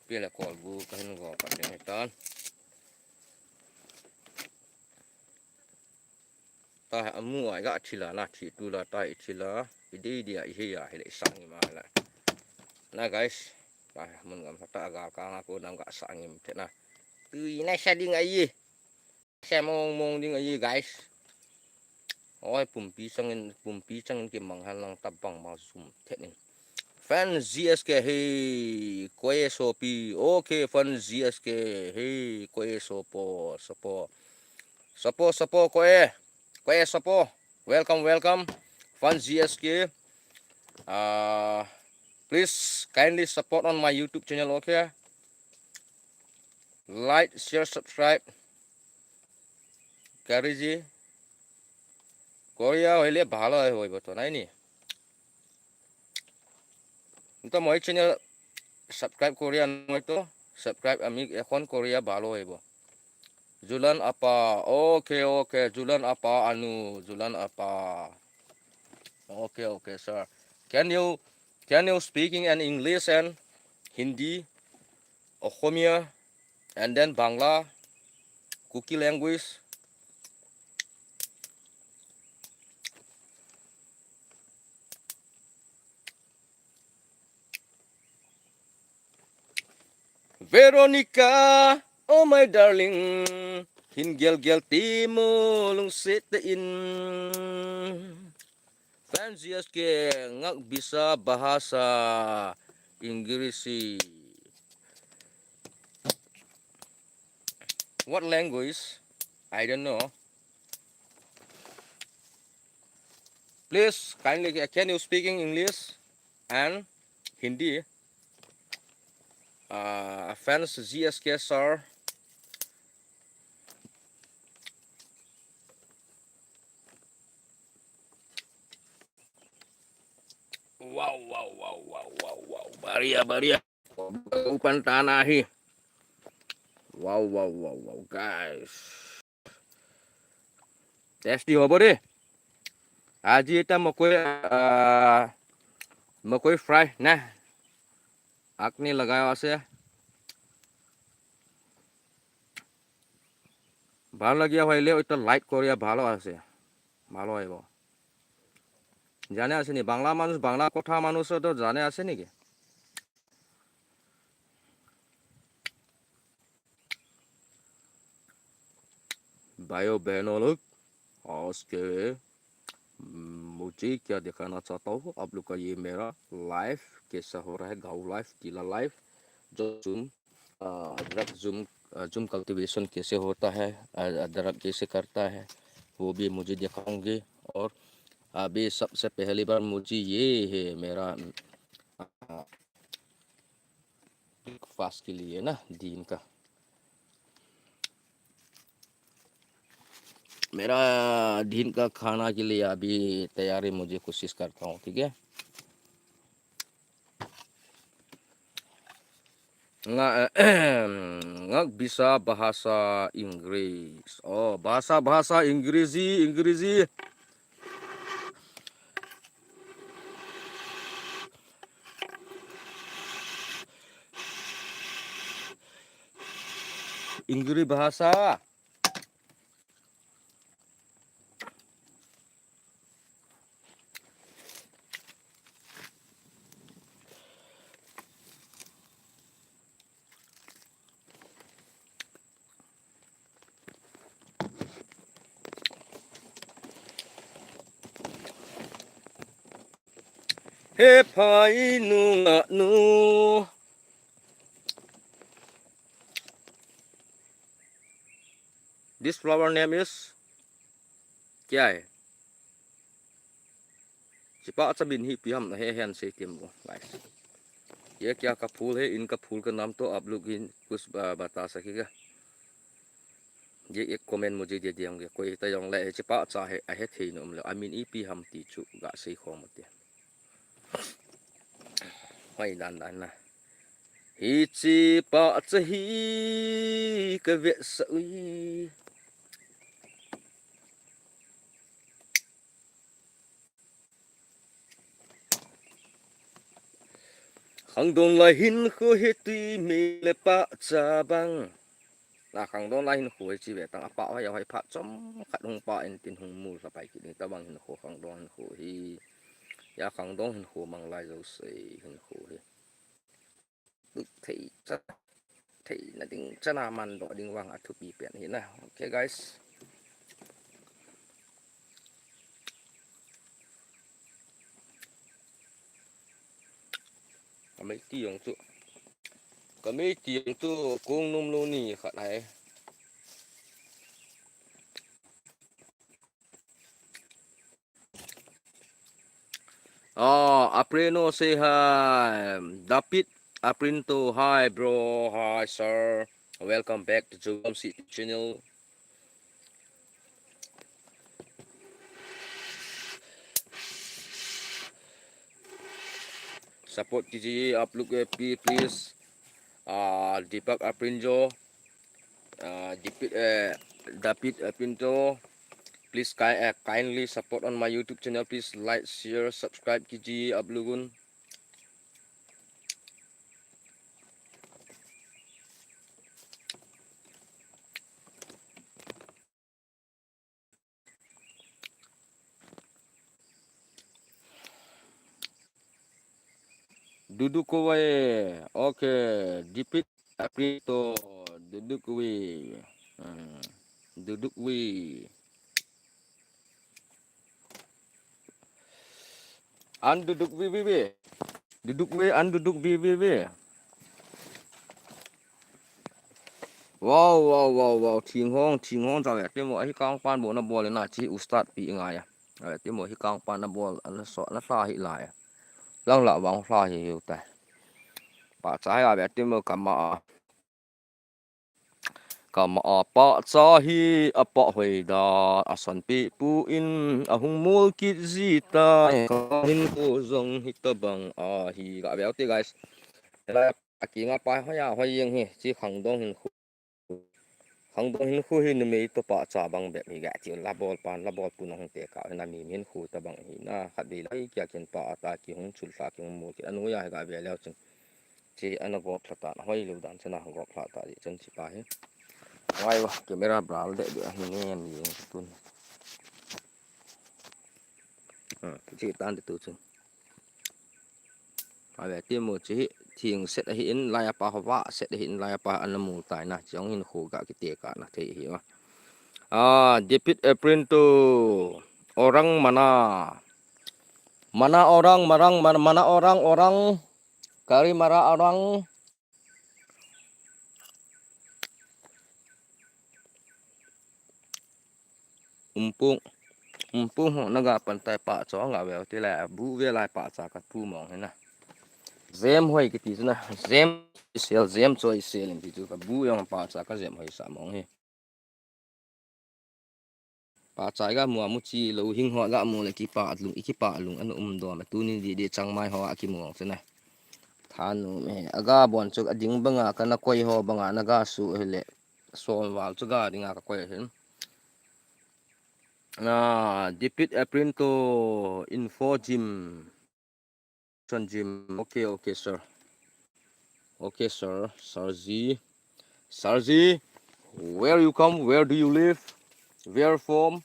Pile kolbu ka hin go pa tin tan. Ta amu ai ga thila na, thi tu la ta i thila, i dei dia i hei a, hi le i sang i ma la. Na guys, ta mun gam ta ga ka nga ko nam ga sang i te na. Tui na sa ding ai. Sa mong mong ding ai guys. Oi pumpi chang in, pumpi chang in ki mang han lang ta bang ma zum te nin. Fan G S K, hey, koi sopi. Okay, fan G S K, hey, koi sopo, sopo. Sopo, sopo, koi. Koi sopo. Welcome, welcome. Fan G S K. Uh, please kindly support on my YouTube channel, okay? Like, share, subscribe. Kariji. Korea hoile bhalo hoibo to nai ni. Nta moi channel subscribe Korea noi to, subscribe ami ekhon Korea bhalo hoibo. Julan apa, okay, okay, Julan apa anu, Julan apa. Okay, okay, sir. Can you, can you speaking in English and Hindi, Okhomia, and then Bangla, Kuki language? Veronica, oh my darling, hin gel gel ti mo lungset te in. Fans G S K, ngak bisa bahasa Inggris. What language? I don't know. Please, kindly, can you speaking English and Hindi? Uh, fans G S K sir. Wow, wow, wow, wow, wow, wow. Baria, baria. Upan tanah hi. Wow, wow, wow, wow, guys. Tasty hobo de. Aji eta mokoi, ah, mokoi fry na. Akni lagaya ase. Bhalo lagiya hoile oita like koriya, bhalo ase. Bhalo hoibo. Jane ase ni Bangla manush, Bangla kotha manush to jane ase niki? भाइयों बहनों लोग, आज के, हम्म, मुझे क्या दिखाना चाहता हूँ आप लोग का, ये मेरा लाइफ कैसा हो रहा है, गाँव लाइफ, टीला लाइफ, जो झूम, अ, अदरक झूम, अ, झूम कल्टीवेशन कैसे होता है, अ, अदरक कैसे करता है, वो भी मुझे दिखाऊंगे। और अभी सबसे पहली बार मुझे ये है मेरा, अ, ब्रेकफास्ट के लिए ना, दिन का। मेरा दिन का खाना के लिए अभी तैयारी मुझे कोशिश करता हूँ, ठीक है? Nga, eh, ngak bisa bahasa Inggris. Oh, bahasa, bahasa Inggris, Inggris. Inggris bahasa. He phai nu nga nu. This flower name is kya hai? Chipah cha min hi ipi ham nahe hen sei tem bo, guys. Ye kya ka phul hai, inka phul ka naam to aap log hi kuch, ah, bata sakega. Ye ek comment mujhe de diyenge, koi ta jong le, chipah cha hai, ahe thei nom le, amin ipi ham ti chu ga sei khom te. Hoi dan dan na. Hiche pahcha hi ka vetsah ui. Khangdong lai hinkho hi tui mei le pahcha bang. Na khangdong lai hinkho hi chi ve tang, apah hoi, ahoi phat chomkhat hung pah in tin hung mul lha pai kit in tabang hinkho, khangdong hinkho hi. Ya khangdong hinkho mang lai jouse hinkho hi. Thei cha, thei na ding chana man doh ding vang a thupi pen hi na. Okay, guys. Ka mei ti jong chu, ka mei ti jong chu kong nom lou ni khat hai. Oh, Aprino say hi. David Aprinto, hi bro, hi sir. Welcome back to Jogam City channel. Support कीजिए आप लोग, eh, please. Ah, Deepak Aprinjo, ah, David, eh, David Aprinjo, please ki-, eh, kindly support on my YouTube channel. Please like, share, subscribe कीजिए आप लोगों। Dudu Kowai, okay, David April to duduk wi. Hmm. Duduk wi. An duduk wi wi wi. Duduk wi, an duduk wi wi wi. Wow, wow, wow, wow. Thing hong, thing hong, chave. Timo, ahi kang pan bo na bol na chi ustad pi ngai. Ave, timo, hi kang pan na bol, an so, na hla hi lai. Lang la wang hla hi hiu tai. Pa cha hi ave, timo, kama. Kama a pa cha hi a pa hoi da, a san pi pu in, a hung mul kit ji ta, ka hin ko zong hi ta bang a hi, ga ave te guys. A kinga pa hoi a hoi jeng hi, chi khang dong hin khu. Khang dong hin khu hi numei to pa cha bang bep hi ga ti la bol pan la bol pu nong te ka na mi hin khu ta bang hi na khat vei lai kia kin pa ata ki hung chul sa ki hung mu ki anu ya hi ga ve leo chun. Chi ana gop thla ta na hoi lu dan chana gop thla ta di chun chi pa hi. Ngai wa camera bral de de hi ne ni tun. Hmm, chi tan de tu chun. Ave, timo chi hi, thing set ahi in, lai apa hova set ahi in, lai apa ana mu tai na, chi hong hin khu ga kite ka na thei hi wa. Ah, Dipit April to orang mana? Mana orang, marang, mana, mana orang, orang, kari mara orang. Umpung, umpung ho naga pantai pa chong a veu ti le bu ve lai pa cha ka pu mong hi na. Zem hoi kiti chu na, zem sel, zem choi sel in ti chu ka bu jong pa cha ka zem hoi sa mong hi. Pa chai ga mu a mu chi lo hing ho ga mu le kipa lung, i kipa lung an um dom a tuni di di chang mai ho a ki mu ang chu na. Than nu me a ga bon chu a ding banga ka na koi ho banga na ga su hi le som val chu ga dinga ka koi hin. Na Dipit April to info gym. Chon Jim. Okay, okay, sir. Okay, sir. Sarji. Sarji, where you come? Where do you live? Where from?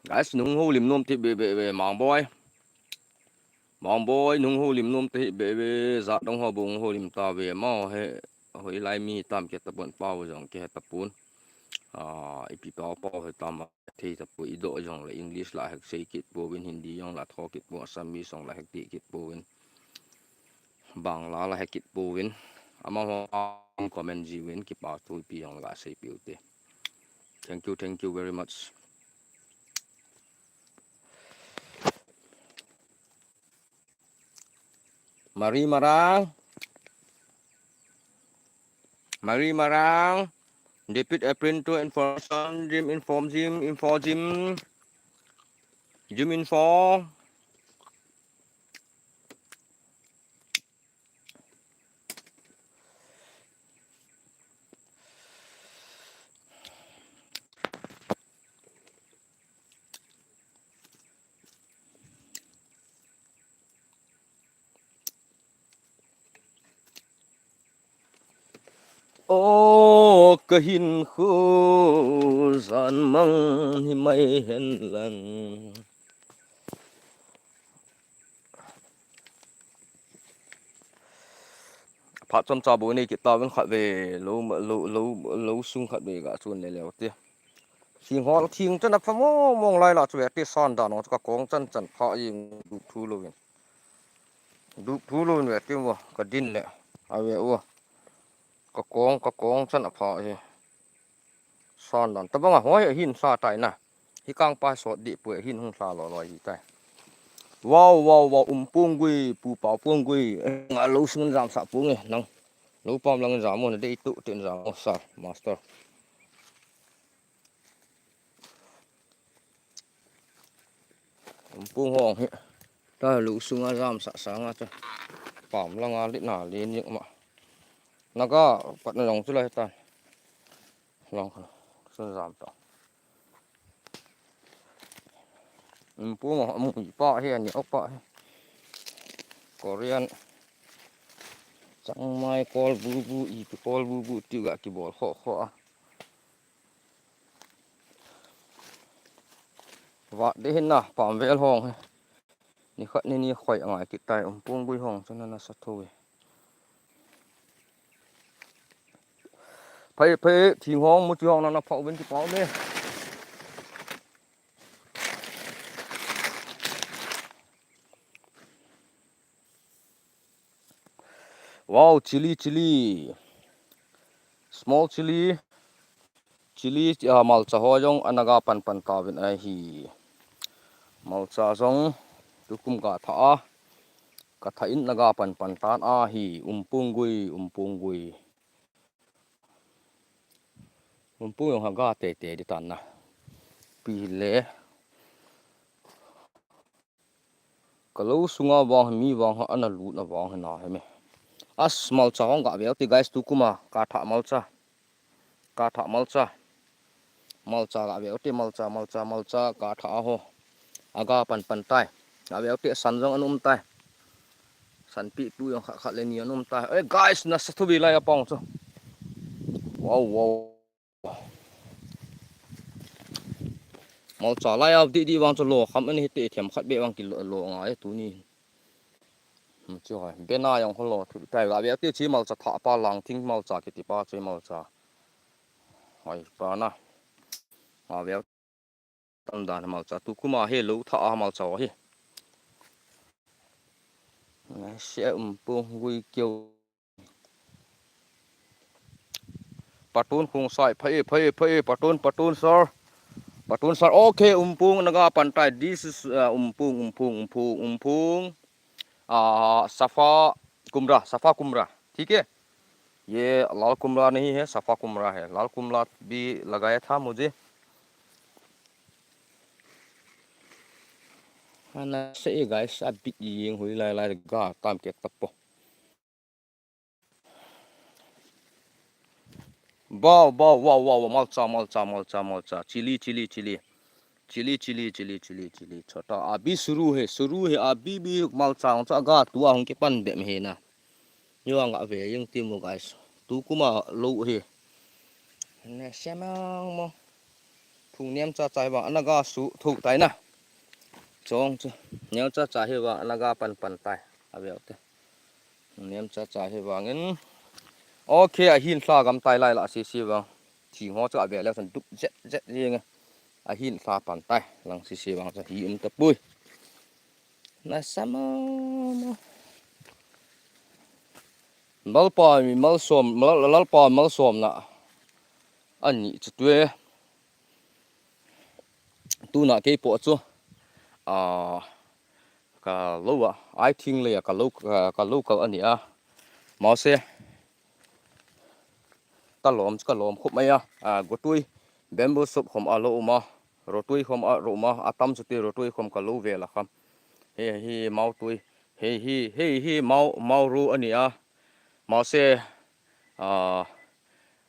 Guys, nung ho lim nom ti be be be Mang Boy. Mang Boy, nung ho lim nom ti be be, za dong ho bung ho lim ta ve ma he. Ho ilai mi tam ke ta pon pau jong ke ta pon. Ah, ipi pau pau he tam thei ta pu i do jong le English la hek sei kit pu win, Hindi jong la tho kit pu, Assamese jong la hek ti kit pu win. Bangla la hek kit pu win. Ama ho comment ji win kipa tu pi jong la sei piu te. Thank you, thank you very much. Mari Marang. Mari Marang. Dipit April to information, Jim inform, Jim info, Jim. Jim info. O ka hin khu zan mang hi mai hen lang. Phat chom cha bu nei kit ta ven khat ve lo lo lo lo sung khat ve ga chun le leo te. Sing hol thing chan a pha mong mong lai la chu ve te san dan ong chu ka kong chan chan pha i dup thu lo vin. Dup thu lo vin ve te mo ka din le. A ve u. Ka kong ka kong chan a pha hi. San dan. Tabang a hoi a hin sa tai na. Hi kang pa sot di pu a hin hung sa lo lo hi tai. Wow, wow, wow, um pung gui, pu pau pung gui. Nga lo sung jam sa pung e nang. Lo pam lang jam mo na dei tu tin jam mo sa master. Um pung hong hi. Ta lu sunga jam sa sanga ta. Pam langa lit na len jing ma. Naga pat na jong chu lai ta. Jong sun jam ta. Um pung a mu pa hi ani opa hi. Korean. Chang mai kol bu bu i pi kol bu bu ti ga ki bol kho kho a. Vat de hin na, pam vel hong hi. Ni khat ni ni khoi angai kit tai, umpung gui hong chu na nasa tho e. Phai, phai, thing hong, muchi hong na na phau ben ki pau me. Wow, chili, chili. Small chili. Chili, ah, malcha ho jong ana ga pan pan tauvin ahi. Malcha jong tukum ka tha a. Ka tha in na ga pan pan tan ahi. Umpung gui, umpung gui. Umpung jong ha ga te te di tan na. Pi le. Ka lo sunga vang hi mi vang ha ana lut na vang hi na hi me. As malcha hong ga veu te guys, tukuma ka tha malcha. Ka tha malcha. Malcha ga veu te malcha, malcha, malcha ka tha ho. Aga pan pan tai. Ga veu te san jong an um tai. San pi tu jong khat khat le ni an um tai. Eh guys, nasa tho bi lai a pong chu. Wow, wow. Malcha lai a di di vang chu lo kham ani te them khat be vang ki lo, lo ngai tuni. Chi hoi. Bena jong ho lo thu tai ga veu te chi malcha tha pa lang thing malcha kiti pa chi malcha. Hoi pa na. Ga veu tan dan malcha tukuma he lo tha a malcha hi. Na se umpung gui keu. Patun khung sai, phai, phai, phai, Patun, Patun sir. Patun sir, okay, umpung na ga pan tai. This is, uh, umpung, umpung, umpung, umpung. Ah, safa kumra, safa kumra. ठीक है? ये लाल कुमड़ा नहीं है, सफा कुमड़ा है। लाल कुमड़ा भी लगाया था मुझे। Ana se guys, a bit ying hui lai lai ga tam ke tapo. Bao, bao, wow, wow, wow, malcha, malcha, malcha, malcha. Chili, chili, chili. Chili, chili, chili, chili, chili. Chota, abhi shuru hai, shuru hai, abhi bhi malcha, malcha, aga tua hung ke pan be me na. Yo anga ve yung ti mo guys. Tukuma lo hai. Ne semang mo. Phung nem cha cha ba, ana ga su thu tai na. Chong chu. Nem cha cha hi ba, ana ga pan pan tai. A ve te. Nem cha cha hi vangin. Okay, a hin hla gam tai lai la si si vang. Thi ngo cha ve le san dup zet zet jing. A hin hla pan tai. Lang si si vang cha hi um ta pui. Na sama mo. Lalpa mi malsom, lal-, lalpa malsom na. Ani chu tue. Tuna kei po chu. Ah, ka lo a, I think le ka lo, ka, ka lo ka ani a. Mose. Ka lom, ka lom khup mai a. Ah, gotui, bamboo soup khom a lo uma. Rotui khom a lo uma. Atam chu ti rotui khom ka lo ve la kham. He, he, mau tui. He, he, he, he, mau, mau ru ani a. Mose. Ah,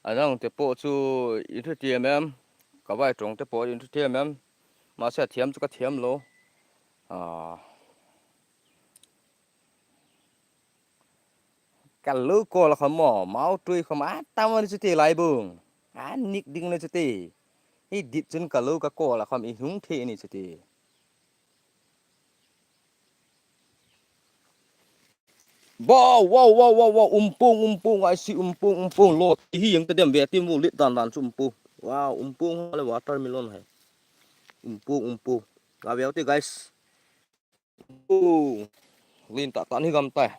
anang te po chu in thu ti em em. Ka vai trong te po in thu ti em em. Mase thiam chu ka thiam lo. Ah. Ka lo ko la kham mo, mau tui kham a tam ani chu ti lai bung. A nik ding le chu ti. Hi dit chun ka lo ka ko la kham i hung the ani chu ti. Wow, wow, wow, wow, wow, umpung, umpung, I see umpung, umpung, lo, hi yang tadem ve, tim vu lit dan dan chu umpung. Wow, umpung le watermelon hai. Umpung, umpung. Ka ve te guys. Umpung. Lin ta tan hi gam tai.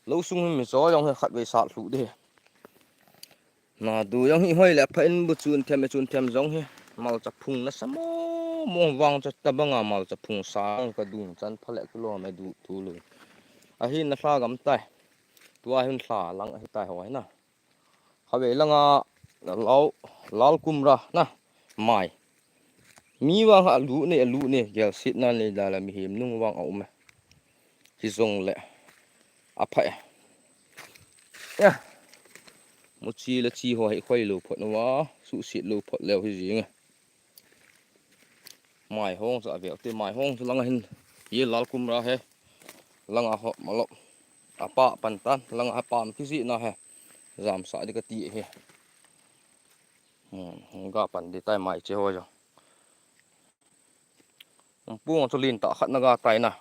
Lo sung hi mi so yong he khat ve sat hlu de. Na du jong hi hoi le pha in bu chun them, chun them jong hi. Malcha phung na sa mo, mo vang cha ta banga malcha phung sa ka dun chan pha le kilo me du tu lu. A hin na hla gam tai. Tua hin hla lang hi tai hoi na. Kha ve langa lal, lal kumra na mai. Mi vang a lu ne, a lu ne, gel sit na le da la mi him nung vang a um e. Hi zong le a pha e. Ya. Mu chi le chi ho hi khoi lo phot na wa, su sit lo phot leo hi zing e. Mai hong sa ve te mai hong sa langa hin. Ye lal kumra he. Langa ho ma lo. A pa pan tan, langa a pa am ki zi na he. Zam sa di ka ti he. Hmm, ga pan di tai mai che ho jo. Umpung chu lin tah khat na ga tai na.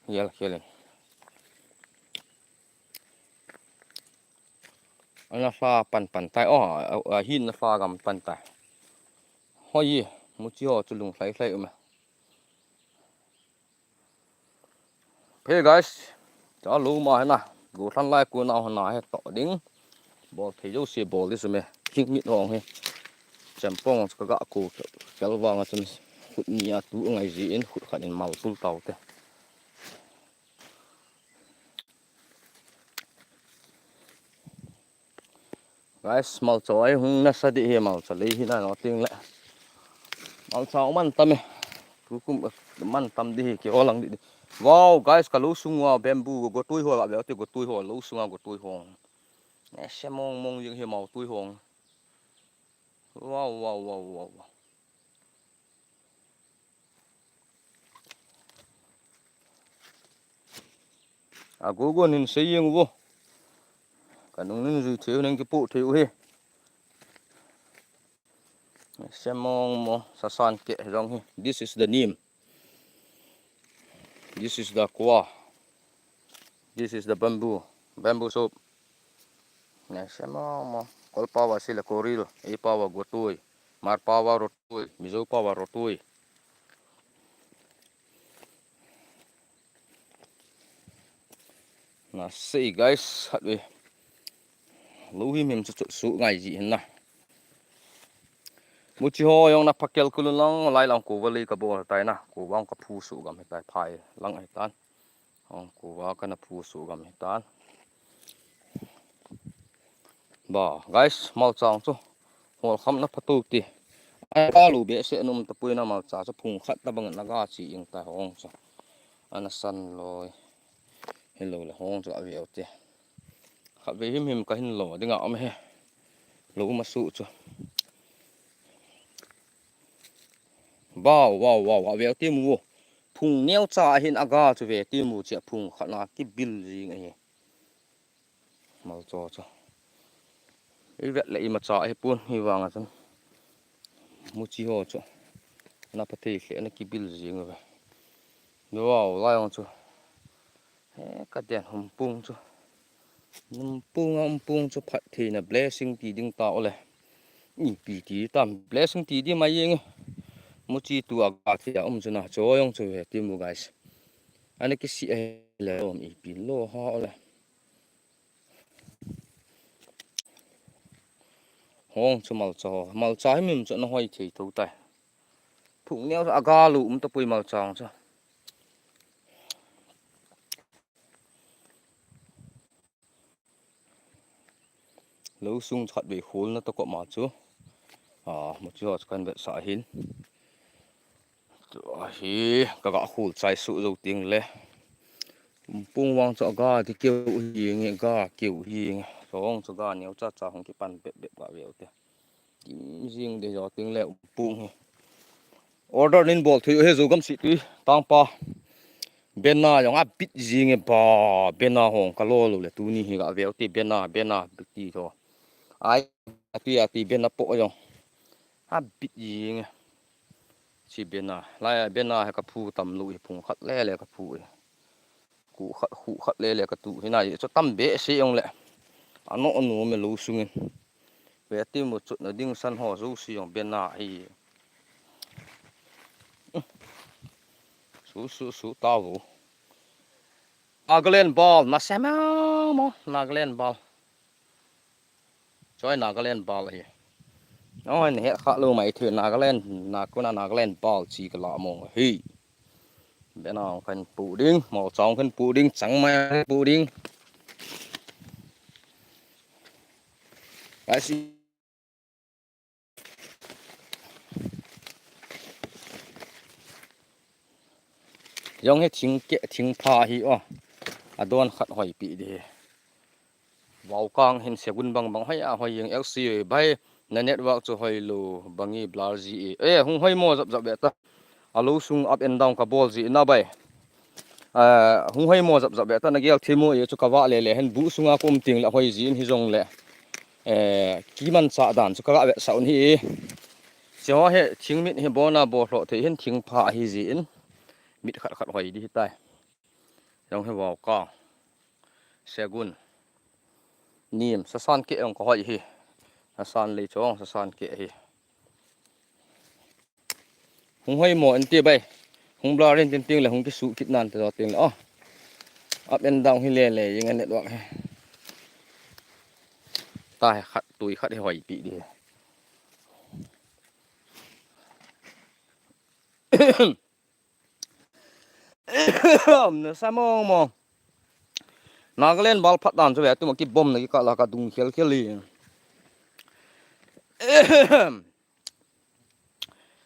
Hial hial in. Ana hla pan pan tai. Oh, a, a hin na hla gam pan tai. Hoi, muchi ho chu lung hlai hlai um. Hey guys, cha lu ma hena. Go than lai ku na hena he to ding. Bol thei jo se bol di su me. King mit hong he. Chempong ka ga ku kel vang a chun khut ni a tu ngai ji in khut khat in mal tul tau te. Guys, malcha ai hung nasa di hi malcha lei hi na no ting le. Malcha man tam e. Tukum man tam di hi ki olang di di. Wow, guys, ka lu sung wa bamboo go tui ho la be ti go tui ho lu sung wa go tui ho. Ne se mong mong jing hi mau tui ho. Wow, wow, wow, wow, wow. A gogo nin sei jeng uvo. Ka nung nin jui thei u nin kipu thei u hi. Semong mo sasan ke jong hi. This is the neem. This is the kua. This is the bamboo. Bamboo soup. Ne semong mo. Kol pawa sila koril. Ei pawa gotui. Mar pawa rotui. Mizo pawa rotui. Na sei guys, hat ve. Lu him him chu chu su ngai ji hin na. Muchi ho jong na phakel kulu lang lai lang ko vali ka bol tai na. Ko vang ka phu su gam hi tai phai lang hi tan. Hong ko va ka na phu su gam hi tan. Ba, guys, malchang chu hol kham na phatu ti. Ai ka lu be se num ta pui na malcha chu phung khat ta bang na ga chi ing ta hong chu. Ana san loi. Hello le hong chu a ve u ti. Khat ve him him ka hin lo ding a um he. Lo ma su chu. Wow, wow, wow, a ve u ti mu. Phung neo cha hin a ga chu ve ti mu chi a phung khat na ki bil jing a hi. Malcha chu. I vet le i macha hi pun hi vang a chun. Muchi ho chu. Na pa thei hle na ki bil jing ve. Wow, lai ang chu. He ka den hum pung chu. Hum pung a hum pung chu phat thei na blessing ti ding ta ole. I pi ti tam blessing ti di mai yeng. Muchi tu a ga ti a um chu na cho yong chu ve ti mu guys. Ana ki si a le om i pi lo ha ole. Hong chu malcha ho. Malcha hi min chu na hoi thei tho tai. Phung neo a ga lu um ta pui malchang chu. Lo sung khat ve khol na ta ko ma chu. A, muchi ho chu kan vet sa hin. Chu hi ka ga khol chai su zo ting le. Pung vang chu a ga ki keu hi nge ga keu hi nge. Song chu ga neo cha cha hong ki pan bep bep ga ve u te. Kim jing de jo ting le pung hi. Order nin bol thui he zo gam si tui tang pa. Bena jong a bit jing e ba bena hong ka lo lo le tu ni hi ga ve u te bena bena bit ti tho. Ai ati ati bena po jong. A bit jing e. Si bena lai bena he ka phu tam lu hi phung khat le le ka phu e. Khu khat khu khat le le ka tu hi na i chu tam be se jong le. Ano ano me lo sung in. Ve ti mu chut na ding san ho zo si jong bena hi. Su su su ta vo. Nagaland bal na se ma mo Nagaland bal. Choi Nagaland bal hi. Oi ne kha lo mai thu Nagaland na kuna Nagaland bal chi ka la mo hi. Bena kan pu ding, mo chang kan pu ding, chang mai pu ding. Guys, jong he thing ke thing pha hi o. A don khat hoi pi di. Vau kang hin se gun bang bang hoi a hoi jeng L C bai na network chu hoi lo bangi blur ji e. Eh, hung hoi mo jap jap be ta. A lo sung up and down ka bol ji na bai. Ah, hung hoi mo jap jap be ta na gel thi mo e chu ka va le le hen bu sunga kum ting la hoi ji in hi jong le. Eh, ki man cha dan chu ka ga ve sa un hi. Hiche ho hi thing mit hi bona bolhah thei hin thing pha ahi jin, mit khat khat hoi di hitai. Jong hi vau ka. Segun. Nim, sasan ke jong ka hoi hi. Sasan lei chong, sasan ke hi. Hung hoi mo enti bai. Hung blur in tin ting le hung kisu kit nan te jo ting le. Oh. Up and down hi le le, jing a network hi. Ta hi khat, tui khat hi hoi pi di. Nasa mong mong. Nagaland bal phat dan chu ve, tuma kibom na kikah la ka dung khel khel hi.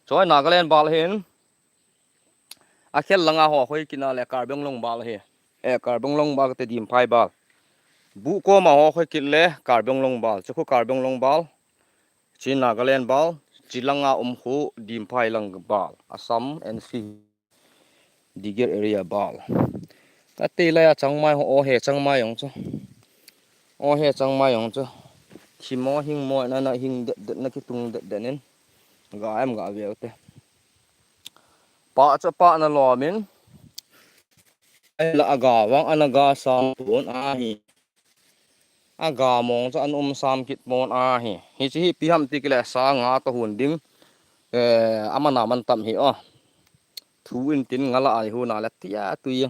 Choi Nagaland bal hin. Akhel langa ho hoi kina le Karbi Anglong bal hi. Eh, Karbi Anglong bal te Dimphai bal. Bu koma ho hoi kit le Karbi Anglong bal. Chukhu Karbi Anglong bal. Chi Nagaland bal. Chi langa um khu Dimphai lang bal. Assam N C. Digir area bal. Ka te lai a changmai ho, o he changmai jong chu. O he changmai jong chu. Thimo hing mo na na hing det det na kitung det det in. Ga em ga veu te. Pa cha pa na lo min. Ai la aga vang ana ga sam pon ahi. Aga mong cha an um sam kit pon ahi. Hiche hi ipi ham ti kile sa nga ta hun ding. Eh, amana man tam hi o. Thu in tin nga la ai hu na le tia tui.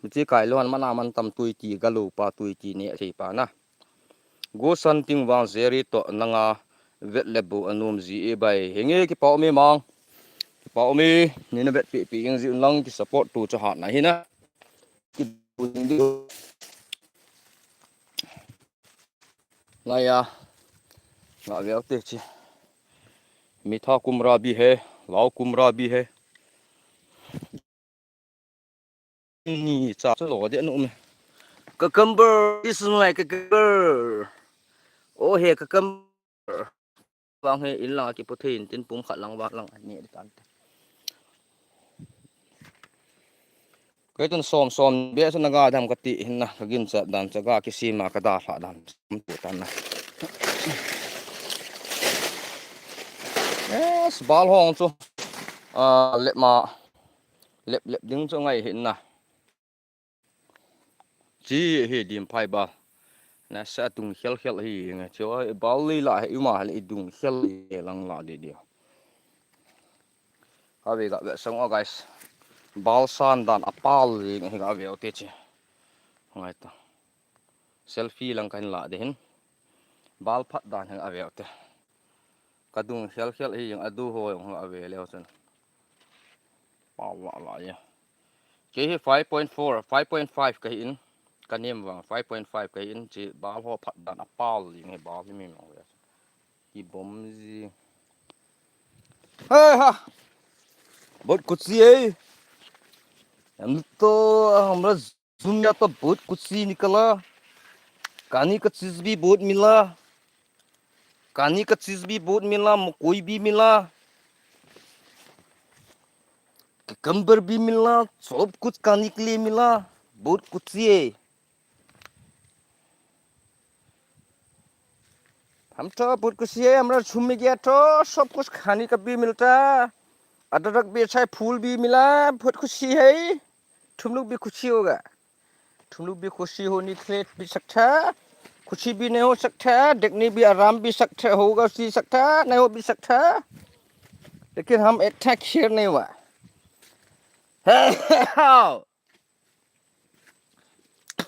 Hiche kai lo an mana man tam tui ti ga lo pa tui ti ne thei pa na. Go san ting vang jeri to nanga vet le bu anum ji e bai. Henge kipa umi mang. Kipa umi ni na vet pi pi ing ji lang ki support tu cha ha na hi na. Laya. Nga veu te chi. Mitha kumra bi he, lau kumra bi he. Ni cha cha lo de nu me. Cucumber, this is my cucumber. Oh he cucumber. Vang he in lang a kipu thei in tin pum khat lang vang lang ni di tan te. Kei tun som som be sa na ga dam ka ti hin na ka gin chat dan cha ga kisima ka da hla dan som tu tan na. Yes, bal hong chu. Ah, lep ma. Lep lep ding chu ngai hin na. Chi hi Dimphai bal. Nasa dung khel khel hi nge. Chi oi bal li la hi uma le dung khel hi lang la di di. Ka ve ga ve sang o guys. Bal san dan apal li nge hi ga ve o te chi. Ngai ta. Selfie lang kan la de hin. Bal phat dan hin a ve o te. Ka dung khel khel hi jeng a du ho jong a ve leu chun. Pau la la ya. Kei hi five point four, five point five ka hi in. Ka nem vang five point five ka hi in chi bal ho phat dan a pau jing hi bal hi mi mong ve. Kibom ji. Hey ha. Bot kuchi ei. Em to hamra Jumia to bahut kuch chee nikala. Kani ka cheez bhi bahut mila. Kani ka cheez bhi bahut mila, makoi bhi mila. Cucumber bhi mila, sab kuch khane ke liye mila. Bahut kuch chee hai. हम तो बहुत खुशी है, हमारा झूम में गया तो सब कुछ खाने का भी मिलता, अदरक भी अच्छा है, फूल भी मिला, बहुत खुशी है। तुम लोग भी खुशी होगा, तुम लोग भी खुशी होने के लिए भी सकता, खुशी भी नहीं हो सकता, देखने भी आराम भी सकता, होगा भी सकता, नहीं हो भी सकता, लेकिन हम इतना खेर नहीं हुआ।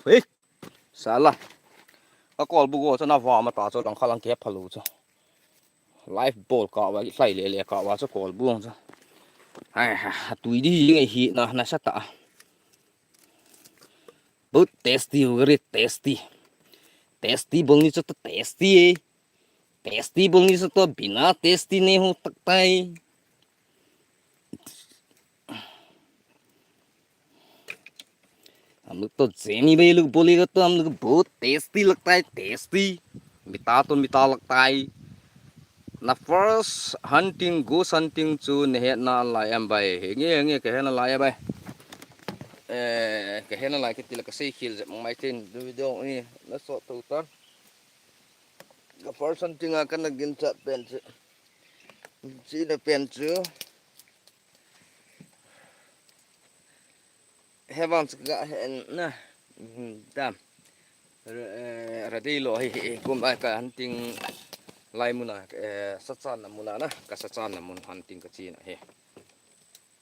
Hey, sala. Ka kolbu go chu na va ma ta chu lang kha lang ke phalu chu. Live bol ka va, hlai le le ka va chu kolbu chu. Ai ha, tui di nge hi na, nasa ta. Bahut tasty hoga re, tasty. Tasty bolni chu to tasty hai. Tasty bolni chu to bina tasty nahi ho sakta hai. हम लोग तो जेनी भाई लोग बोलेगा तो हम लोग बहुत टेस्टी लगता है, टेस्टी। मीठा तो मीठा लगता है। Na first hunting, goose hunting chu na hetna lai em bai? Henge, henge, ka hetna lai em bai? Eh, ka hetna lai kiti la ka sei khel jep mai tin video ni na so to tan. Ka first hunting a kana ginchat pen chu, china pen chu, hevang chu ka hen na, dam, ra dei lo hi, hi kum lai ka hunting lai muna, eh, sachanna muna na, ka sachanna mun hunting ka china hi.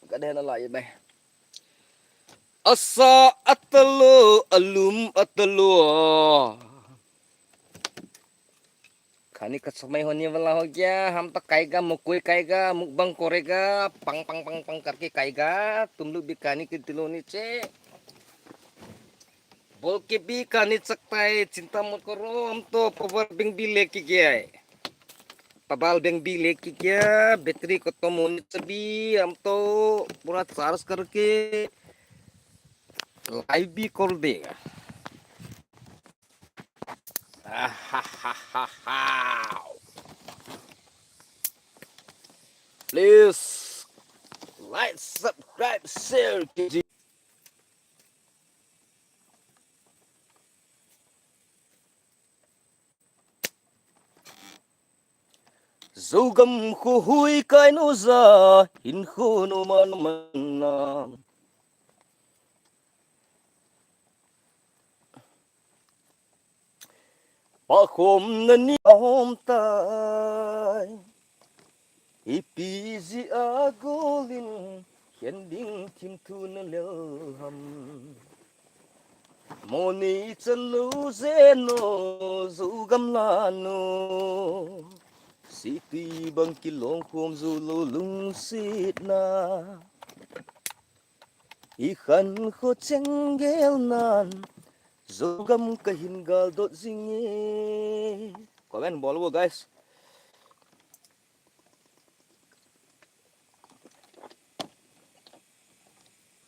Ka den a lai mai. Asa atalo, alum atalo. Khani ka samai honi wala ho gya, hum to khayega, mukoi khayega, mukbang karega, pang pang pang pang karke khayega, tum log bhi khane ki dilo niche. Bol ke bhi khane sakta hai, chinta mat karo, hum to power bank bhi leke gaya hai. Power bank bhi leke gaya, battery khatam hone se bhi, hum to pura charge karke live bhi kar dega. Please like, subscribe, share कीजिए। Zogam kho hui kai no ja, hin kho no man man na. Pakhomna ni ahom tai. Ipi jeh a golin, khen ding thim thu na lel ham. Mo nei chan lou jeh no, Zogam lanu. Sihtui bang kilong khom jou lou lungsetna. I khankho cheng gel nan, Zogam kahin galdot jing e. Comment bol uvo, guys.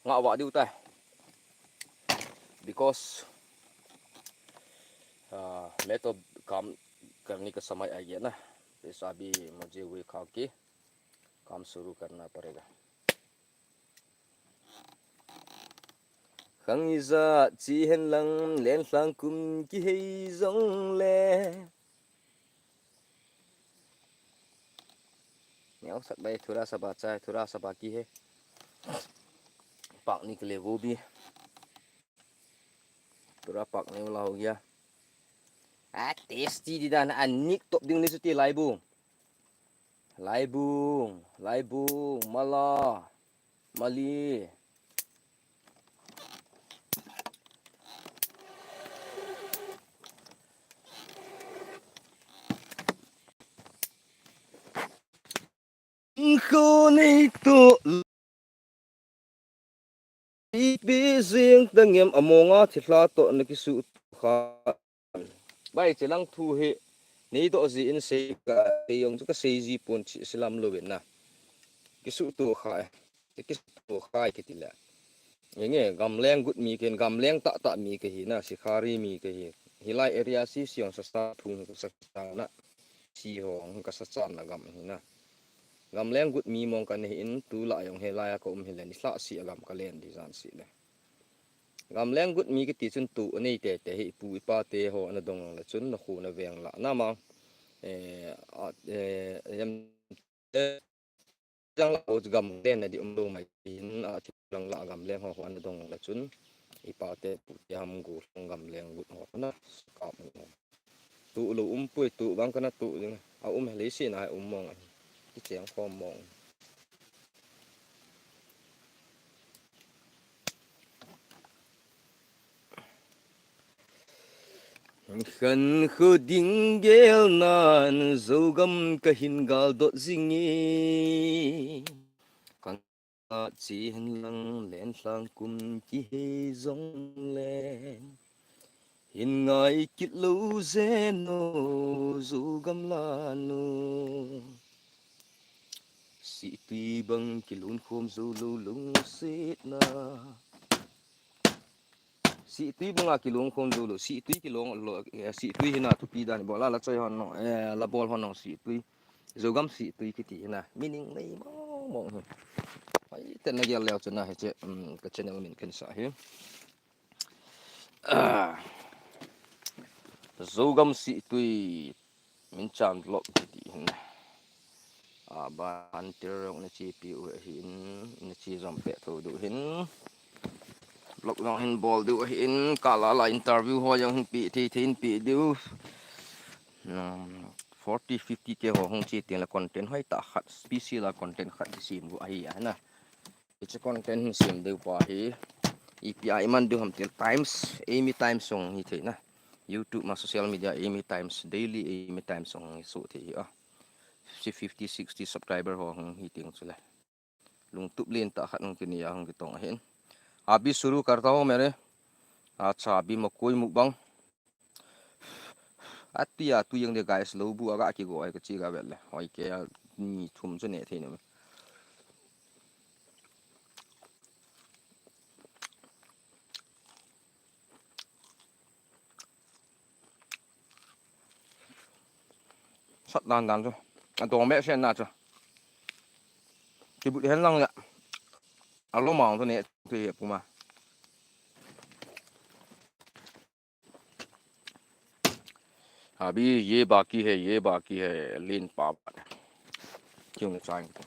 Ngah vah diu tai. Because, ah, main to kam karne ka samay aa gaya na. Peisa bhi mujhe wahi kha ke kam shuru karna padega. Khang ijat chi hen lang, lenlhang kum kihei jongle. Neo sak bai, thura sa ba chai, thura sa ba ki he. Pak ni kle wo bi. Pura pak ni la ho gaya. A tasty di dan, a nik top ding ni su ti lai bu. Laibung, laibung, mala, mali. Khonei to. Ipi jing ta ngem amonga thilha to na kisuh kha. Bai, chelang thu hi, nei doh ji in sei ka, sei jong chu ka sei ji pon chi silam lo ve na. Kisuh tu khai, kisuh tu khai kiti le. Nge, nge, gamleng gut mi ken, gamleng tah tah mi kahi na, Sikhari mi kahi. Hilai area si siong sa sa thung sa sa na. Si hong ka sa chan na gam hi na. Gamleng gut mi mong ka nei in tu la jong hilai a ka um hi le ni hla si a gam ka len di jan si le. Gamleng gut mi kiti chun tu anei te te hi pu ipa te ho ana dong le chun na khu na veng la na ma. Eh, a, eh, yam, eh, jang la o gam len na di um lo mai hin a ti lang la gamleng ho, ho ana dong le chun ipa te pu te ham gu long gamleng gut ho na ka mu. Tu lo um pui tu bang kana tu ding. A um le si na um mong. Ki cheng khom mong. Khan khu ding gel nan Zogam ka hin gal dot jing e. Kan a chi hin lang len hlang kum ki he jong le. Hin ngai kit lo je no Zogam la no. Sihtui bang kilon khom jou lo lungsetna. Sihtui banga kilon khom jou lo, sihtui kilon lo, eh, sihtui hina thupi dan bol a la choi hon no, eh, la bol hon no sihtui. Zogam sihtui kiti hina. Meaning nei mong mong hi. Pai te na gel leo chuna hi che, um, ka channel min ken sa hi. Ah. Zogam sihtui. Min chan vlog kiti hin. A, ban tir rong na chi pi u hin, na chi jom pe tho du hin. Vlog jong hin bol du hin, ka la la interview ho jong hin pi thei thei hin pi du. Um, forty, fifty K ho hung chi tin la content hoi ta khat, special la content khat di sim bu ahi a na. Hiche content hin sem deu pa hi, ipi a iman deu ham til times, eimi times jong hi thei na. YouTube ma social media eimi times, daily eimi times jong hi so thei hi a. Si fifty, sixty subscriber ho hung hi ting chule. Lungtup len ta khat hung kini a hung kitong ahin. Abhi shuru karta hoon mere. Acha, abhi ma koi mukbang. Ati a tu jeng de guys, lou bu a ga kigo ai ka chi ga vel le. Hoi ke a ni thum chu ne thei ne. Sat dan dan chu. A dong be sen na chu. Kibut hen lang le. A lo ma chu ne thei puma. अभी ये बाकी है, ये बाकी है, लीन पापड़। क्यों नहीं चाहेंगे?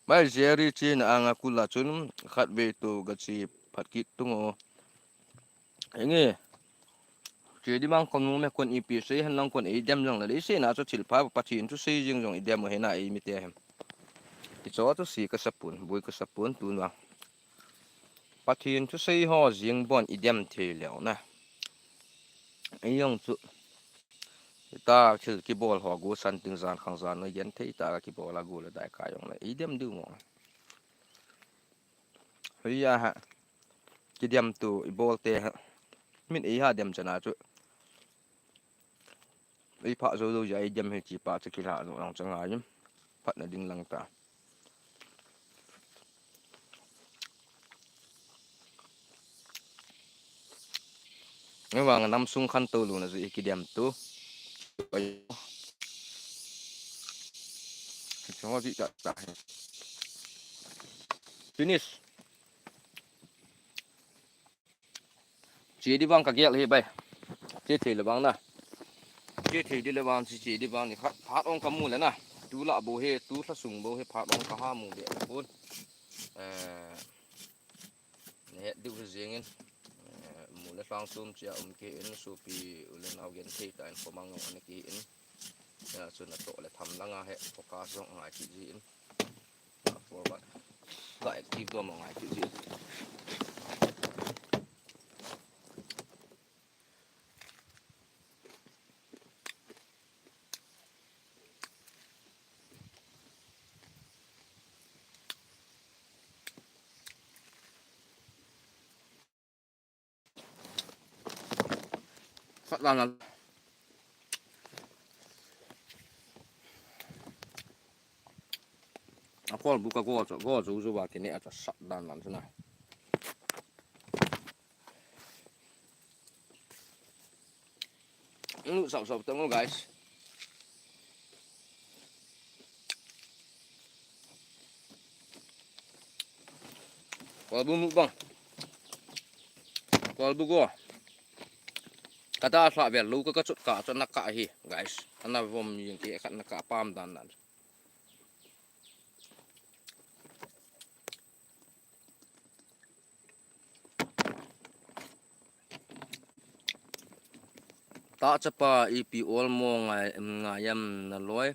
Mai Jerry chin anga kula chun khat ve tu ga chi phat kit tung o. Enge. Che di mang kon me kon ipi sei han lang kon ei dem jong le sei na chu thil pha Pathen thu sei jing jong i dem o he na ei mi te hem. I cho chu si ka sapun, bui ka sapun tu na. Pathen thu sei ho jing bon i dem thei leo na. Ei jong chu. Ta thil kibol ho gu san ting jan khang jan no yen thei ta kibol a gu le dai ka jong le ei dem diu mo. Hoi a ha. Kidem tu i bol te ha. Min ei ha dem chana chu. Ei pha zo zo ja ei dem hi chi pa chu kila zo lang chang ai. Phat na ding lang ta. Ngai vang nam sung khan to lu na zu i kidem tu. Ai. Chong ji ta ta. Finish. Che di vang ka gel hi bai. Che thei le vang na. Che thei di le vang, che, che di vang ni khat. Phat ong ka mu le na. Tu la bo he, tu la sung bo he, phat ong ka ha mu be pun. Eh, ne du he jing in. Eh, mu le lang sum chia um ke in su pi u le nau gen thei ta in ko mang ong ne ki in. Ya, su na to le tham la nga he, focus ong ngai ki ji in. Forward. Ka active do mo ngai ki ji. Sat dan na. A kol bu ka go chu, go chu chu ba ti ne a chu sat dan dan chu na. Lut sap sap tang guys. Kolbu mukbang. Kolbu go. Kata sa vel lu ka ka chut ka chut na ka hi guys. Ana vom yin ki khat na ka pam dan dan. Ta chapa ipi ol mo ngai, ngai am na loi.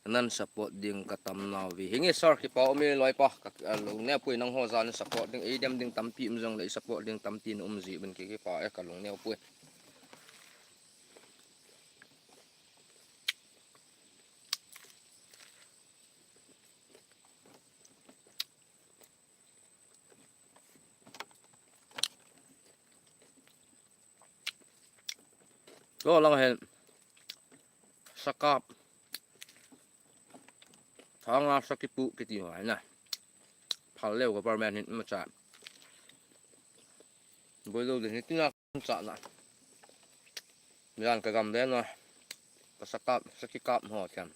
Nan support ding ka tam nau vi. Hinge sir, kipa um e loi pa. Ka, a, lungneo pui nangho jan support ding, ei dem ding tampi um jong le support ding tampi na um ji uvin ki, kipa e ka lungneo pui. Lo lang hen. Sakap. Thanga sakipu kiti ho na. Phal leu ka parmen hin ma cha. Boi lo din hin tina cha na. Mian ka gam den na. Ka sakap, sakikap ho thiam.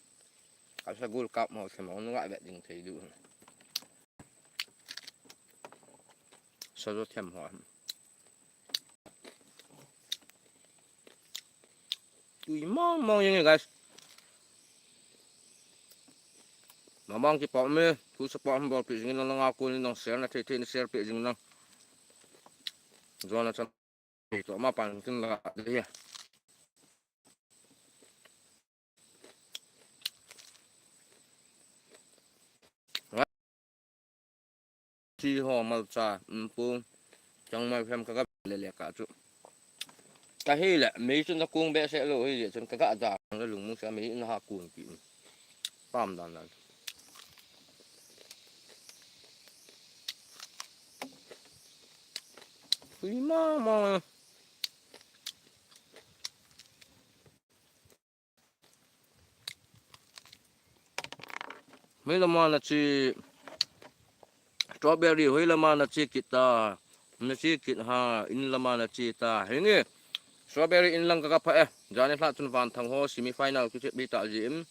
Ka sagul kap ho thiam, hon ngai vet ding thei du. Sazo thiam ho. Tui mong mong jeng e guys. Mong mong kipa ume, thu support hung bolpeh jing in lang, nanga kon in nang share na thei thei na share peh jing in lang. Jona chan. Toh ma pan kin la de. Thi ho malcha, um, pung, chang mai phem ka ka le le ka chu. Ka hi le, mei chun ka kung behseh lou hi le chun ka ka ja, ka lungmong sa mei in ha kung ki. Pam dan dan. Tui mong mong. Hoi lama na che strawberry, hoi lama na che kit ta. Na che kit ha, in lama na che ta. Henge. Strawberry in lang ka ka pha e. Jani lha chun Vanthang ho semi final kiche bi ta ji in.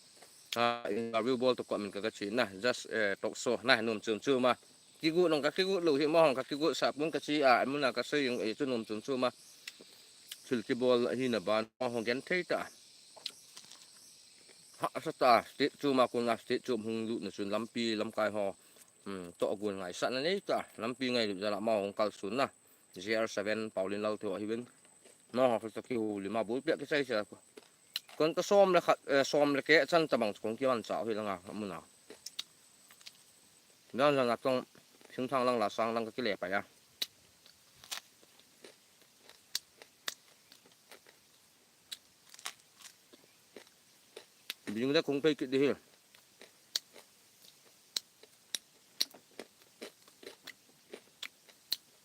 Ha, interview bol to ko min ka ka che na. Just, eh, talk show na nom chum chum a. Kigu nong ka kigu lou hi mo hong ka kigu sa pun ka che a, mun a ka sei jong e chu nom chum chum a. Thil kibol hi na ban mo hong gen thei ta. Ha, sa ta, state chu ma kun a state chu hung lut na chun lampi lamkai ho. Hmm, to gun ngai sa na nei ta, lampi ngai lut jala ma hong kal sun na. G R seven Paulin Lal thu hi vin. No ho sa ki hu li ma bul pia ki sai sa. Kon ka som le khat, eh, som le ke chan ta bang kon ki wan cha hi langa mun a. Dan jana tong sing thang lang la sang lang ka ki le pa ya. Bing le kung pei kit di hi.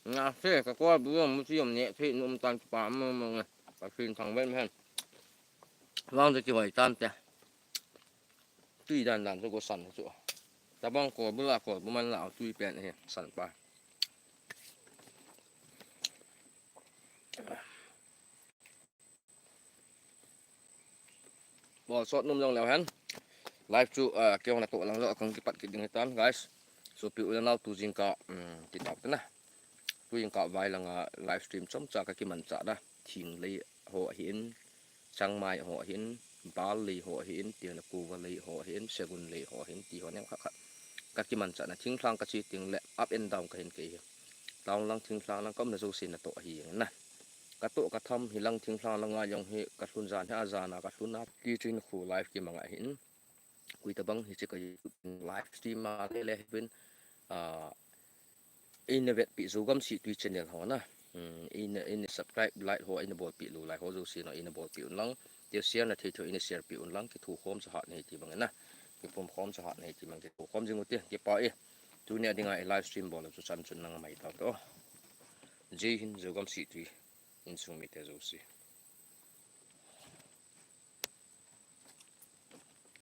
Nga se ka ko bu mu si yom ne thei num tan pa mu mu nge. Ka sin thang ven hen. Wang de ki wai tan te. Tui dan dan chu ko san chu. Tabang ko bu la ko bu man la tui pen hi san pa. Bol sot num jong leu hen. Live chu, ah, kei hon a to lang jo kong kipat kit ding hitan, guys. Sopi u le nao tu jingkah, um, ti tau te na. Tu jingkah vai langa live stream chomcha ka kimanchah da. Thinglei ho ahin, Changmai ho ahin, Bal lei ho ahin, Tiang le Kuva lei ho ahin, Segun lei ho ahin, ti ho neo khat khat. Ka kimanchah na thinglhang ka che teng le up and down ka hin kei hi. Town lang thinglhang lang ka umna jouse na to ahi jeng na. Ka to ka tham hi lang thinglhang langa jong hi ka lhun jan hi a jan a ka lhun a. Ti chu hin khu live kimang ahin. Koi tabang hiche ka YouTube live stream a le le hin, ah, eina vetpi Zogam Sihtui channel ho na. Hmm, eina, eina subscribe, like ho, eina bolpi lou lai ho jouse na, eina bolpi un lang. Te share na thei thei eina share pi un lang, kithu khom chahat nei ti bang na. Kipum khom chahat nei ti bang, kithu khom jing u te, kipa e. Tunia dinga i live stream bol chu chan chun nang mai tau to. Jai Hind, Zogam Sihtui, insung mite jouse.